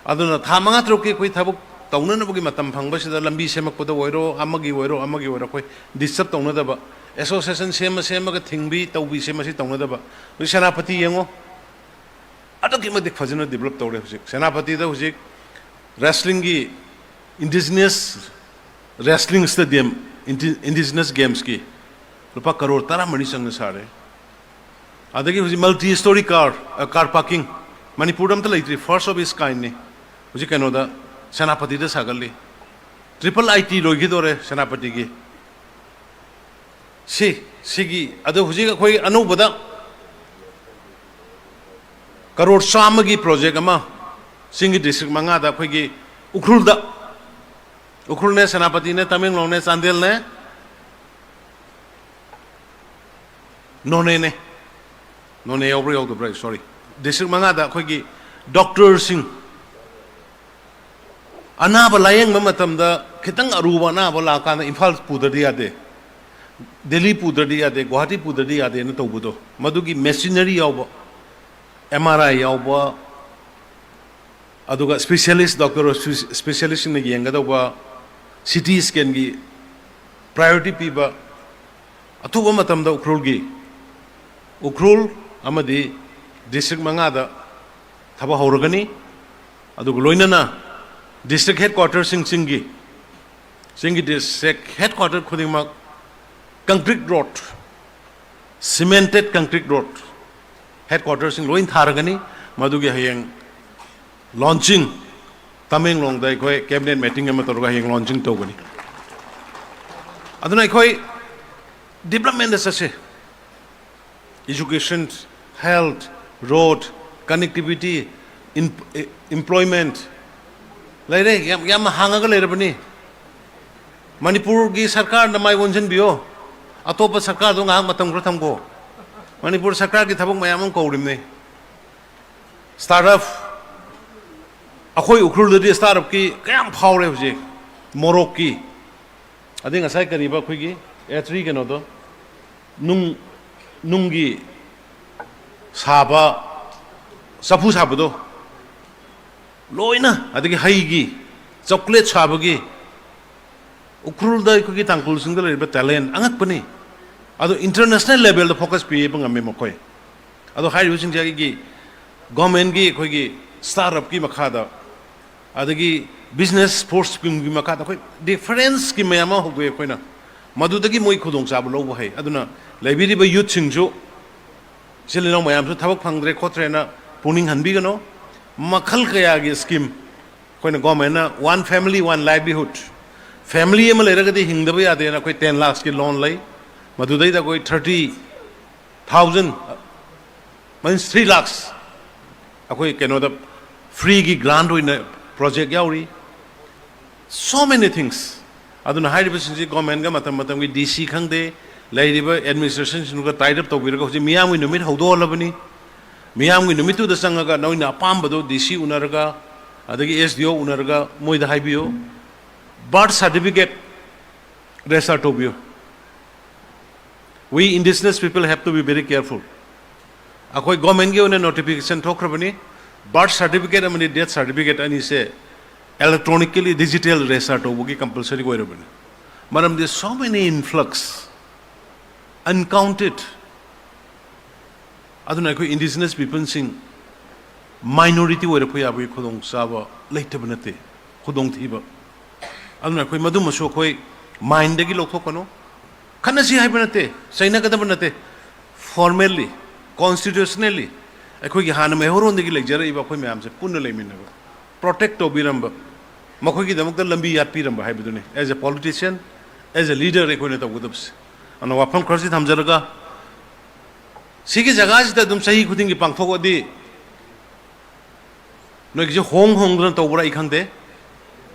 ꯑꯗꯨꯅ ꯊꯥ ꯃꯉꯥ ꯇꯔꯨꯛꯀꯤ ꯑꯩꯈꯣꯏ ꯊꯕꯛ ꯇꯧꯅꯅꯕꯒꯤ ꯃꯇꯝ ꯐꯪꯕꯁꯤꯗ ꯂꯝꯕꯤ ꯁꯦꯝꯃꯛꯄꯗ ꯑꯣꯏꯔꯣ, ꯑꯃꯒꯤ ꯑꯣꯏꯔꯣ, ꯑꯃꯒꯤ ꯑꯣꯏꯔꯣ, ꯑꯩꯈꯣꯏ ꯗꯤꯁꯇꯔꯕ ꯇꯧꯅꯗꯕ, ꯑꯦꯁꯣꯁꯤꯌꯦꯁꯟ ꯁꯦꯝꯃ ꯁꯦꯝꯃꯒ ꯊꯤꯡꯕꯤ ꯇꯧꯕꯤꯁꯦ ꯃꯁꯤ ꯇꯧꯅꯗꯕ꯫ ꯍꯧꯖꯤꯛ ꯁꯦꯅꯥꯄꯇꯤ ꯌꯦꯡꯉꯣ, ꯑꯗꯨꯛꯀꯤ ꯃꯇꯤꯛ ꯐꯖꯅ ꯗꯤꯕꯂꯞ ꯇꯧꯔꯦ꯫ ꯍꯧꯖꯤꯛ ꯁꯦꯅꯥꯄꯇꯤꯗ ꯍꯧꯖꯤꯛ ꯔꯦꯁꯂꯤꯡꯒꯤ, ꯏꯟꯗꯤꯖꯤꯅꯁ ꯔꯦꯁꯂꯤꯡ ꯁ꯭ꯇꯦꯗꯤꯌꯝ, ꯏꯟꯗꯤꯖꯤꯅꯁ ꯒꯦꯝꯁꯀꯤ ꯂꯨꯄꯥ ꯀꯔꯣꯔ ꯇꯔꯥꯃꯔꯤ ꯆꯪꯅ ꯁꯥꯔꯦ꯫ ꯑꯗꯒꯤ ꯍꯧꯖꯤꯛ ꯃꯜꯇꯤ ꯁ꯭ꯇꯣꯔꯤ ꯀꯥꯔ, ꯑ, ꯀꯥꯔ ꯄꯥꯔꯀꯤꯡ ꯃꯅꯤꯄꯨꯔꯗ ꯑꯝꯇ ꯂꯩꯇ꯭ꯔꯤ, first of its kindꯅꯤ꯫ ꯍꯧꯖꯤꯛ ꯀꯩꯅꯣꯗ, ꯁꯦꯅꯥꯄꯇꯤꯗ ꯁꯥꯒꯠꯂꯤ꯫ ꯇ꯭ꯔꯤꯄꯜ ꯑꯥꯏ ꯇꯤ ꯂꯣꯏꯈꯤꯗꯣꯔꯦ ꯁꯦꯅꯥꯄꯇꯤꯒꯤ꯫ ꯁꯤ, ꯁꯤꯒꯤ, ꯑꯗꯣ ꯍꯧꯖꯤꯛ ꯑꯩꯈꯣꯏ ꯑꯅꯧꯕꯗ ꯀꯔꯣꯔ ꯆꯥꯝꯃꯒꯤ ꯄ꯭ꯔꯣꯖꯦꯛ ꯑꯃ ꯆꯤꯡꯒꯤ ꯗꯤꯁꯇ꯭ꯔꯤꯛ ꯃꯉꯥꯗ, ꯑꯩꯈꯣꯏꯒꯤ ꯎꯈ꯭ꯔꯨꯜꯗ, ꯎꯈ꯭ꯔꯨꯜꯅꯦ, ꯁꯦꯅꯥꯄꯇꯤꯅꯦ, ꯇꯃꯦꯡꯂꯣꯡꯅꯦ, ꯆꯥꯟꯗꯦꯜꯅꯦ, ꯅꯣꯅꯦꯅꯦ, ꯅꯣꯅꯦ ꯌꯥꯎꯕ꯭ꯔꯥ ꯌꯥꯎꯗꯕ꯭ꯔꯥ, sorry, ꯗꯤꯁꯇ꯭ꯔꯤꯛ ꯃꯉꯥꯗ ꯑꯩꯈꯣꯏꯒꯤ ꯗꯣꯛꯇꯔꯁꯤꯡ ꯑꯅꯥꯕ ꯂꯥꯌꯦꯡꯕ ꯃꯇꯝꯗ ꯈꯤꯇꯪ ꯑꯔꯨꯕ ꯑꯅꯥꯕ ꯂꯥꯛꯑꯀꯥꯟꯗ ꯏꯝꯐꯥꯜ ꯄꯨꯗ꯭ꯔꯗꯤ ꯌꯥꯗꯦ, ꯗꯦꯜꯂꯤ ꯄꯨꯗ꯭ꯔꯗꯤ ꯌꯥꯗꯦ, ꯒꯨꯋꯥꯍꯥꯇꯤ ꯄꯨꯗ꯭ꯔꯗꯤ ꯌꯥꯗꯦꯅ ꯇꯧꯕꯗꯣ, ꯃꯗꯨꯒꯤ ꯃꯦꯆꯤꯅꯔꯤ ꯌꯥꯎꯕ, ꯑꯦꯝ ꯑꯥꯔ ꯑꯥꯏ ꯌꯥꯎꯕ, ꯑꯗꯨꯒ specialist, doctor ꯁ꯭ꯄꯦꯁꯤꯌꯦꯂꯤꯁꯁꯤꯡꯅ ꯌꯦꯡꯒꯗꯧꯕ, C T ꯁ꯭ꯀꯦꯟꯒꯤ priority ꯄꯤꯕ, ꯑꯊꯨꯕ ꯃꯇꯝꯗ ꯎꯈ꯭ꯔꯨꯜꯒꯤ, ꯎꯈ꯭ꯔꯨꯜ ꯑꯃꯗꯤ ꯗꯤꯁꯇ꯭ꯔꯤꯛ ꯃꯉꯥꯗ ꯊꯕꯛ ꯍꯧꯔꯒꯅꯤ꯫ ꯑꯗꯨꯒ ꯂꯣꯏꯅꯅ ꯗꯤꯁꯇ꯭ꯔꯤꯛ ꯍꯦꯗꯀ꯭ꯋꯥꯇꯔꯁꯤꯡ ꯆꯤꯡꯒꯤ, ꯆꯤꯡꯒꯤ ꯗꯤꯁꯇ꯭ꯔꯤꯛ ꯍꯦꯗꯀ꯭ꯋꯥꯇꯔ ꯈꯨꯗꯤꯡꯃꯛ concrete road, cemented concrete road, ꯍꯦꯗꯀ꯭ꯋꯥꯇꯔꯁꯤꯡ ꯂꯣꯏ ꯊꯥꯔꯒꯅꯤ꯫ ꯃꯗꯨꯒꯤ ꯍꯌꯦꯡ ꯂꯣꯟꯆꯤꯡ, ꯇꯃꯦꯡꯂꯣꯡꯗ ꯑꯩꯈꯣꯏ ꯀꯦꯕꯤꯅꯦꯠ ꯃꯤꯇꯤꯡ ꯑꯃ ꯇꯧꯔꯒ ꯍꯌꯦꯡ ꯂꯣꯟꯆꯤꯡ ꯇꯧꯒꯅꯤ꯫ ꯑꯗꯨꯅ ꯑꯩꯈꯣꯏ ꯗꯤꯕꯂꯞꯃꯦꯟꯗ ꯆꯠꯁꯦ꯫ Education, health, road, connectivity, employment, ꯂꯩꯔꯦ, ꯌꯥꯝ, ꯌꯥꯝꯅ ꯍꯥꯡꯉꯒ ꯂꯩꯔꯕꯅꯤ꯫ ꯃꯅꯤꯄꯨꯔꯒꯤ ꯁꯔꯀꯥꯔꯅ ꯃꯥꯏ ꯑꯣꯟꯁꯤꯟꯕꯤꯌꯣ, ꯑꯇꯣꯞꯄ ꯁꯔꯀꯥꯔꯗꯣ ꯉꯥꯏꯍꯥꯛ ꯃꯇꯝ ꯈꯔ ꯊꯝꯈꯣ꯫ ꯃꯅꯤꯄꯨꯔ ꯁꯔꯀꯥꯔꯒꯤ ꯊꯕꯛ ꯃꯌꯥꯝ ꯑꯃ ꯀꯧꯔꯤꯕꯅꯤ꯫ ꯁ꯭ꯇꯥꯔꯠ ꯑꯞ, ꯑꯩꯈꯣꯏ ꯎꯈ꯭ꯔꯨꯜꯗꯗꯤ ꯁ꯭ꯇꯥꯔꯠ ꯑꯞꯀꯤ ꯀꯌꯥꯝ ꯐꯥꯎꯔꯦ ꯍꯧꯖꯤꯛ꯫ ꯃꯣꯔꯣꯛꯀꯤ, ꯑꯗꯩ ꯉꯁꯥꯏ ꯀꯔꯤꯕ ꯑꯩꯈꯣꯏꯒꯤ ꯑꯦ ꯊ꯭ꯔꯤ ꯀꯩꯅꯣꯗꯣ, ꯅꯨꯡ, ꯅꯨꯡꯒꯤ ꯁꯥꯕ ꯆꯐꯨ ꯁꯥꯕꯗꯣ ꯂꯣꯏꯅ, ꯑꯗꯒꯤ ꯍꯩꯒꯤ ꯆꯣꯀ꯭ꯂꯦꯠ ꯁꯥꯕꯒꯤ, ꯎꯈ꯭ꯔꯨꯜꯗ ꯑꯩꯈꯣꯏꯒꯤ ꯇꯥꯡꯈꯨꯜꯁꯤꯡꯗ ꯂꯩꯔꯤꯕ ꯇꯦꯂꯦꯟ ꯑꯉꯛꯄꯅꯤ꯫ ꯑꯗꯣ ꯏꯟꯇꯔꯅꯦꯁꯅꯦꯜ ꯂꯦꯚꯦꯜꯗ ꯐꯣꯀꯁ ꯄꯤꯕ ꯉꯝꯃꯦ ꯃꯈꯣꯏ꯫ ꯑꯗꯣ ꯍꯥꯏꯔꯤꯕꯁꯤꯡꯁꯦ ꯑꯩꯒꯤ ꯒꯣꯔꯃꯦꯟꯒꯤ ꯑꯩꯈꯣꯏꯒꯤ ꯁ꯭ꯇꯥꯔꯠ ꯑꯞꯀꯤ ꯃꯈꯥꯗ, ꯑꯗꯒꯤ ꯕꯤꯖꯤꯅꯦꯁ ꯐꯣꯔꯁ ꯁ꯭ꯀꯤꯝꯒꯤ ꯃꯈꯥꯗ ꯑꯩꯈꯣꯏ ꯗꯤꯐꯔꯦꯟꯁ ꯁ꯭ꯀꯤꯝ ꯃꯌꯥꯝ ꯑꯃ ꯍꯧꯗꯣꯛꯑꯦ ꯑꯩꯈꯣꯏꯅ꯫ ꯃꯗꯨꯗꯒꯤ ꯃꯣꯏ ꯈꯨꯗꯣꯡꯆꯥꯕ ꯂꯧꯕ ꯍꯩ꯫ ꯑꯗꯨꯅ ꯂꯩꯕꯤꯔꯤꯕ ꯌꯨꯠꯁꯤꯡꯁꯨ, ꯏꯆꯤꯜ ꯏꯅꯥꯎ ꯃꯌꯥꯝꯁꯨ ꯊꯕꯛ ꯐꯪꯗ꯭ꯔꯦ ꯈꯣꯠꯇ꯭ꯔꯦꯅ ꯄꯨꯛꯅꯤꯡ ꯍꯟꯕꯤꯒꯅꯨ꯫ ꯃꯈꯜ ꯀꯌꯥꯒꯤ ꯁ꯭ꯀꯤꯝ ꯑꯩꯈꯣꯏꯅ, ꯒꯣꯔꯃꯦꯟꯅ one family one livelihood, family ꯑꯃ ꯂꯩꯔꯒꯗꯤ ꯍꯤꯡꯗꯕ ꯌꯥꯗꯦꯅ ꯑꯩꯈꯣꯏ ten lakhs ꯀꯤ ꯂꯣꯟ ꯂꯩ꯫ ꯃꯗꯨꯗꯩꯗ ꯑꯩꯈꯣꯏ thirty thousand, means three lakhs, ꯑꯩꯈꯣꯏ ꯀꯩꯅꯣꯗ ꯐ꯭ꯔꯤꯒꯤ ꯒ꯭ꯔꯥꯟꯠ ꯑꯣꯏꯅ ꯄ꯭ꯔꯣꯖꯦꯛ ꯌꯥꯎꯔꯤ꯫ So many things. ꯑꯗꯨꯅ ꯍꯥꯏꯔꯤꯕꯁꯤꯡꯁꯤ ꯒꯣꯔꯃꯦꯟꯒ ꯃꯇꯝ ꯃꯇꯝꯒꯤ ꯗꯤ ꯁꯤ ꯈꯪꯗꯦ, ꯂꯩꯔꯤꯕ ꯑꯦꯗꯃꯤꯅꯤꯁꯇ꯭ꯔꯦꯁꯟꯁꯤꯡꯗꯨꯒ ꯇꯥꯏꯠ ꯑꯞ ꯇꯧꯕꯤꯔꯒ ꯍꯧꯖꯤꯛ ꯃꯤꯌꯥꯝꯒꯤ ꯅꯨꯃꯤꯠ ꯍꯧꯗꯣꯛꯍꯜꯂꯕꯅꯤ꯫ ꯃꯤꯌꯥꯝꯒꯤ ꯅꯨꯃꯤꯠꯇꯨꯗ ꯆꯪꯉꯒ ꯅꯣꯏꯅ ꯑꯄꯥꯝꯕꯗꯣ ꯗꯤ ꯁꯤ ꯎꯅꯔꯒ, ꯑꯗꯒꯤ ꯑꯦꯁ ꯗꯤ ꯑꯣ ꯎꯅꯔꯒ ꯃꯣꯏꯗ ꯍꯥꯏꯕꯤꯌꯨ, ꯕꯥꯔꯊ ꯁꯥꯔꯇꯤꯐꯤꯀꯦꯠ ꯔꯦꯖꯤꯁꯇꯔ ꯇꯧꯕꯤꯌꯨ꯫ We indigenous people have to be very careful. ꯑꯩꯈꯣꯏ ꯒꯣꯔꯃꯦꯟꯒꯤ ꯑꯣꯏꯅ ꯅꯣꯇꯤꯐꯤꯀꯦꯁꯟ ꯊꯣꯛꯈ꯭ꯔꯕꯅꯤ, ꯕꯥꯔꯊ ꯁꯥꯔꯇꯤꯐꯤꯀꯦꯠ ꯑꯃꯗꯤ ꯗꯦꯠ ꯁꯥꯔꯇꯤꯐꯤꯀꯦꯠ ꯑꯅꯤꯁꯦ ꯏꯂꯦꯛꯇ꯭ꯔꯣꯅꯤꯀꯦꯜꯂꯤ ꯗꯤꯖꯤꯇꯦꯜ ꯔꯦꯖꯤꯁꯇꯔ ꯇꯧꯕꯒꯤ ꯀꯝꯄꯜꯁꯔꯤ ꯑꯣꯏꯔꯕꯅꯤ꯫ ꯃꯔꯝꯗꯤ so many influx, uncounted, ꯑꯗꯨꯅ ꯑꯩꯈꯣꯏ ꯏꯟꯗꯤꯖꯤꯅꯁ ꯄꯤꯄꯜꯁꯤꯡ ꯃꯥꯏꯅꯣꯔꯤꯇꯤ ꯑꯣꯏꯔꯛꯄ ꯌꯥꯕꯒꯤ ꯈꯨꯗꯣꯡꯆꯥꯕ ꯂꯩꯇꯕ ꯅꯠꯇꯦ, ꯈꯨꯗꯣꯡꯊꯤꯕ꯫ ꯑꯗꯨꯅ ꯑꯩꯈꯣꯏ ꯃꯗꯨꯃꯁꯨ ꯑꯩꯈꯣꯏ ꯃꯥꯏꯟꯗꯒꯤ ꯂꯧꯊꯣꯛꯀꯅꯨ꯫ ꯈꯠꯅꯁꯤ ꯍꯥꯏꯕ ꯅꯠꯇꯦ, ꯆꯩꯅꯒꯗꯕ ꯅꯠꯇꯦ꯫ ꯐꯣꯔꯃꯦꯜꯂꯤ, ꯀꯣꯟꯁꯇꯤꯇ꯭ꯌꯨꯁꯅꯦꯜꯂꯤ ꯑꯩꯈꯣꯏꯒꯤ ꯍꯥꯟꯅ ꯃꯩꯍꯧꯔꯣꯟꯗꯒꯤ ꯂꯩꯖꯔꯛꯏꯕ ꯑꯩꯈꯣꯏ ꯃꯌꯥꯝꯁꯦ ꯄꯨꯟꯅ ꯂꯩꯃꯤꯟꯅꯕ, ꯄ꯭ꯔꯣꯇꯦꯛ ꯇꯧꯕꯤꯔꯝꯕ, ꯃꯈꯣꯏꯒꯤꯗꯃꯛꯇ ꯂꯝꯕꯤ ꯌꯥꯠꯄꯤꯔꯝꯕ ꯍꯥꯏꯕꯗꯨꯅꯤ꯫ As a politician, as a leader, ꯑꯩꯈꯣꯏꯅ ꯇꯧꯒꯗꯕꯁꯦ꯫ ꯑꯗꯨꯅ ꯋꯥꯐꯝ ꯈꯔꯁꯤ ꯊꯝꯖꯔꯒ, ꯁꯤꯒꯤ ꯖꯒꯥꯁꯤꯗ ꯑꯗꯨꯝ ꯆꯍꯤ ꯈꯨꯗꯤꯡꯒꯤ ꯄꯥꯡꯊꯣꯛꯑꯗꯤ ꯅꯣꯏꯒꯤꯁꯦ ꯍꯣꯡ ꯍꯣꯡꯗꯅ ꯇꯧꯕ꯭ꯔꯥ ꯑꯩ ꯈꯪꯗꯦ꯫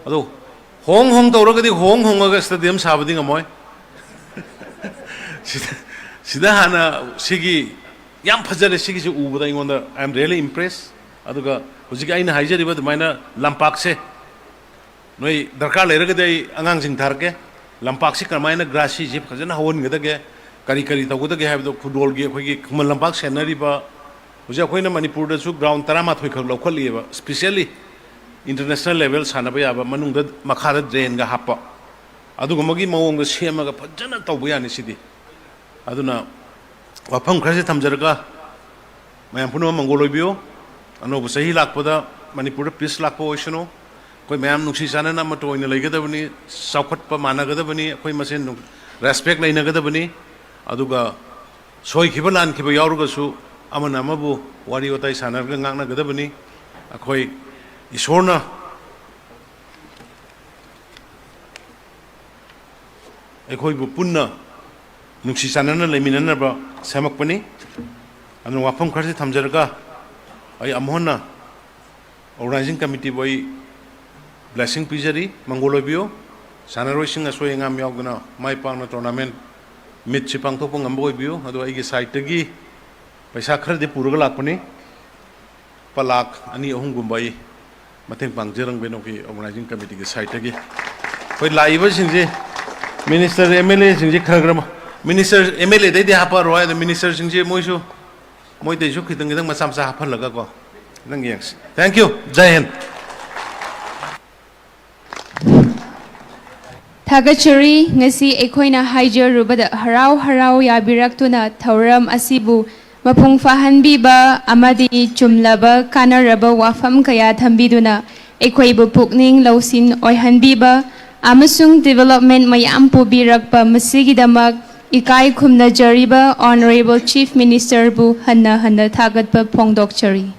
ꯑꯗꯣ ꯍꯣꯡ ꯍꯣꯡ ꯇꯧꯔꯒꯗꯤ ꯍꯣꯡ ꯍꯣꯡꯉꯒ ꯁ꯭ꯇꯦꯗꯤꯌꯝ ꯁꯥꯕꯗꯤ ꯉꯝꯃꯣꯏ꯫ ꯁꯤꯗ, ꯁꯤꯗ ꯍꯥꯟꯅ ꯁꯤꯒꯤ ꯌꯥꯝ ꯐꯖꯔꯦ, ꯁꯤꯒꯤꯁꯦ ꯎꯕꯗ ꯑꯩꯉꯣꯟꯗ I am really impressed꯫ ꯑꯗꯨꯒ ꯍꯧꯖꯤꯛ ꯑꯩꯅ ꯍꯥꯏꯖꯔꯤꯕ ꯑꯗꯨꯃꯥꯏꯅ ꯂꯝꯄꯥꯛꯁꯦ ꯅꯣꯏ ꯗꯔꯀꯥꯔ ꯂꯩꯔꯒꯗꯤ ꯑꯩ ꯑꯉꯥꯡꯁꯤꯡ ꯊꯥꯔꯛꯀꯦ꯫ ꯂꯝꯄꯥꯛꯁꯤ ꯀꯔꯝꯍꯥꯏꯅ ꯒ꯭ꯔꯥꯁꯁꯤꯁꯤ ꯐꯖꯅ ꯍꯧꯍꯟꯒꯗꯒꯦ, ꯀꯔꯤ ꯀꯔꯤ ꯇꯧꯒꯗꯒꯦ ꯍꯥꯏꯕꯗꯣ ꯐꯨꯠꯕꯣꯜꯒꯤ ꯑꯩꯈꯣꯏꯒꯤ ꯈꯨꯃꯟ ꯂꯝꯄꯥꯛ ꯁꯦꯟꯅꯔꯤꯕ, ꯍꯧꯖꯤꯛ ꯑꯩꯈꯣꯏꯅ ꯃꯅꯤꯄꯨꯔꯗꯁꯨ ꯒ꯭ꯔꯥꯎꯟ ꯇꯔꯥꯃꯥꯊꯣꯏ ꯈꯛ ꯂꯧꯈꯠꯂꯤꯑꯕ, ꯏꯁꯄꯤꯁꯦꯜꯂꯤ ꯏꯟꯇꯔꯅꯦꯁꯅꯦꯜ ꯂꯦꯚꯦꯜ ꯁꯥꯟꯅꯕ ꯌꯥꯕ, ꯃꯅꯨꯡꯗ ꯃꯈꯥꯗ ꯗ꯭ꯔꯦꯟꯒ ꯍꯥꯞꯄ, ꯑꯗꯨꯒꯨꯝꯕꯒꯤ ꯃꯑꯣꯡꯗ ꯁꯦꯝꯃꯒ ꯐꯖꯅ ꯇꯧꯕ ꯌꯥꯅꯤ ꯁꯤꯗꯤ꯫ ꯑꯗꯨꯅ ꯋꯥꯐꯝ ꯈꯔꯁꯤ ꯊꯝꯖꯔꯒ ꯃꯌꯥꯝ ꯄꯨꯝꯅꯃꯛ ꯃꯪꯒꯣꯜ ꯑꯣꯏꯕꯤꯌꯨ꯫ ꯑꯅꯧꯕ ꯆꯍꯤ ꯂꯥꯛꯄꯗ ꯃꯅꯤꯄꯨꯔꯗ ꯄꯤꯁ ꯂꯥꯛꯄ ꯑꯣꯏꯁꯅꯨ꯫ ꯑꯩꯈꯣꯏ ꯃꯌꯥꯝ ꯅꯨꯡꯁꯤ ꯆꯥꯟꯅꯅ ꯑꯃꯠꯇ ꯑꯣꯏꯅ ꯂꯩꯒꯗꯕꯅꯤ꯫ ꯆꯥꯎꯈꯠꯄ ꯃꯥꯟꯅꯒꯗꯕꯅꯤ꯫ ꯑꯩꯈꯣꯏ ꯃꯁꯦꯟ ꯔꯦꯁꯄꯦꯛ ꯂꯩꯅꯒꯗꯕꯅꯤ꯫ ꯑꯗꯨꯒ ꯁꯣꯏꯈꯤꯕ ꯂꯥꯟꯈꯤꯕ ꯌꯥꯎꯔꯒꯁꯨ ꯑꯃꯅ ꯑꯃꯕꯨ ꯋꯥꯔꯤ ꯋꯥꯇꯥꯏ ꯁꯥꯟꯅꯔꯒ ꯉꯥꯡꯅꯒꯗꯕꯅꯤ꯫ ꯑꯩꯈꯣꯏ ꯏꯁꯣꯔꯅ ꯑꯩꯈꯣꯏꯕꯨ ꯄꯨꯟꯅ ꯅꯨꯡꯁꯤ ꯆꯥꯟꯅꯅ ꯂꯩꯃꯤꯟꯅꯅꯕ ꯁꯦꯝꯃꯛꯄꯅꯤ꯫ ꯑꯗꯨꯅ ꯋꯥꯐꯝ ꯈꯔꯁꯤ ꯊꯝꯖꯔꯒ ꯑꯩ ꯑꯃꯨꯛ ꯍꯟꯅ ꯑꯣꯔꯒꯅꯥꯏꯖꯤꯡ ꯀꯃꯤꯇꯤꯕꯨ ꯑꯩ ꯕ꯭ꯂꯦꯁꯤꯡ ꯄꯤꯖꯔꯤ꯫ ꯃꯪꯒꯣꯜ ꯑꯣꯏꯕꯤꯌꯨ꯫ ꯁꯥꯟꯅꯔꯣꯏꯁꯤꯡ ꯑꯁꯣꯏ ꯑꯉꯥꯝ ꯌꯥꯎꯗꯅ ꯃꯥꯏ ꯄꯥꯛꯅ ꯇꯣꯔꯅꯥꯃꯦꯟ ꯃꯤꯠꯁꯤ ꯄꯥꯡꯊꯣꯛꯄ ꯉꯝꯕ ꯑꯣꯏꯕꯤꯌꯨ꯫ ꯑꯗꯣ ꯑꯩꯒꯤ ꯁꯥꯏꯠꯇꯒꯤ ꯄꯩꯁꯥ ꯈꯔꯗꯤ ꯄꯨꯔꯒ ꯂꯥꯛꯄꯅꯤ꯫ ꯂꯨꯄꯥ ꯂꯥꯈ ꯑꯅꯤ ꯑꯍꯨꯝꯒꯨꯝꯕ ꯑꯩ ꯃꯇꯦꯡ ꯄꯥꯡꯖꯔꯝꯒꯦ ꯅꯈꯣꯏꯒꯤ ꯑꯣꯔꯒꯅꯥꯏꯖꯤꯡ ꯀꯃꯤꯇꯤꯒꯤ ꯁꯥꯏꯠꯇꯒꯤ꯫ ꯑꯩꯈꯣꯏ ꯂꯥꯛꯏꯕꯁꯤꯡꯁꯦ, ꯃꯤꯅꯤꯁꯇꯔ, ꯑꯦꯝ ꯑꯦꯜ ꯑꯦꯁꯤꯡꯁꯦ ꯈꯔ ꯈꯔ, ꯃꯤꯅꯤꯁꯇꯔ, ꯑꯦꯝ ꯑꯦꯜ ꯑꯦꯗꯩꯗꯤ ꯍꯥꯞꯄꯔꯣꯏ, ꯑꯗꯣ ꯃꯤꯅꯤꯁꯇꯔꯁꯤꯡꯁꯦ ꯃꯣꯏꯁꯨ, ꯃꯣꯏꯗꯩꯁꯨ ꯈꯤꯇꯪ ꯈꯤꯇꯪ ꯃꯆꯥ ꯃꯆꯥ ꯍꯥꯞꯍꯜꯂꯒꯀꯣ, ꯈꯤꯇꯪ ꯌꯦꯡꯁꯤ꯫ Thank you꯫ ꯖꯥꯏ ꯍꯤꯟꯗ꯫ ꯊꯥꯒꯠꯆꯔꯤ꯫ ꯉꯁꯤ ꯑꯩꯈꯣꯏꯅ ꯍꯥꯏꯖꯔꯨꯕꯗ ꯍꯔꯥꯎ ꯍꯔꯥꯎ ꯌꯥꯕꯤꯔꯛꯇꯨꯅ ꯊꯧꯔꯝ ꯑꯁꯤꯕꯨ ꯃꯄꯨꯡ ꯐꯥꯍꯟꯕꯤꯕ ꯑꯃꯗꯤ ꯆꯨꯝꯂꯕ ꯀꯥꯟꯅꯔꯕ ꯋꯥꯐꯝ ꯀꯌꯥ ꯊꯝꯕꯤꯗꯨꯅ ꯑꯩꯈꯣꯏꯕꯨ ꯄꯨꯛꯅꯤꯡ ꯂꯧꯁꯤꯡ ꯑꯣꯏꯍꯟꯕꯤꯕ ꯑꯃꯁꯨꯡ development ꯃꯌꯥꯝ ꯄꯨꯕꯤꯔꯛꯄ ꯃꯁꯤꯒꯤꯗꯃꯛ ꯏꯀꯥꯏ ꯈꯨꯝꯅꯖꯔꯤꯕ Honourable Chief Ministerꯕꯨ ꯍꯟꯅ ꯍꯟꯅ ꯊꯥꯒꯠꯄ ꯐꯣꯡꯗꯣꯛꯆꯔꯤ꯫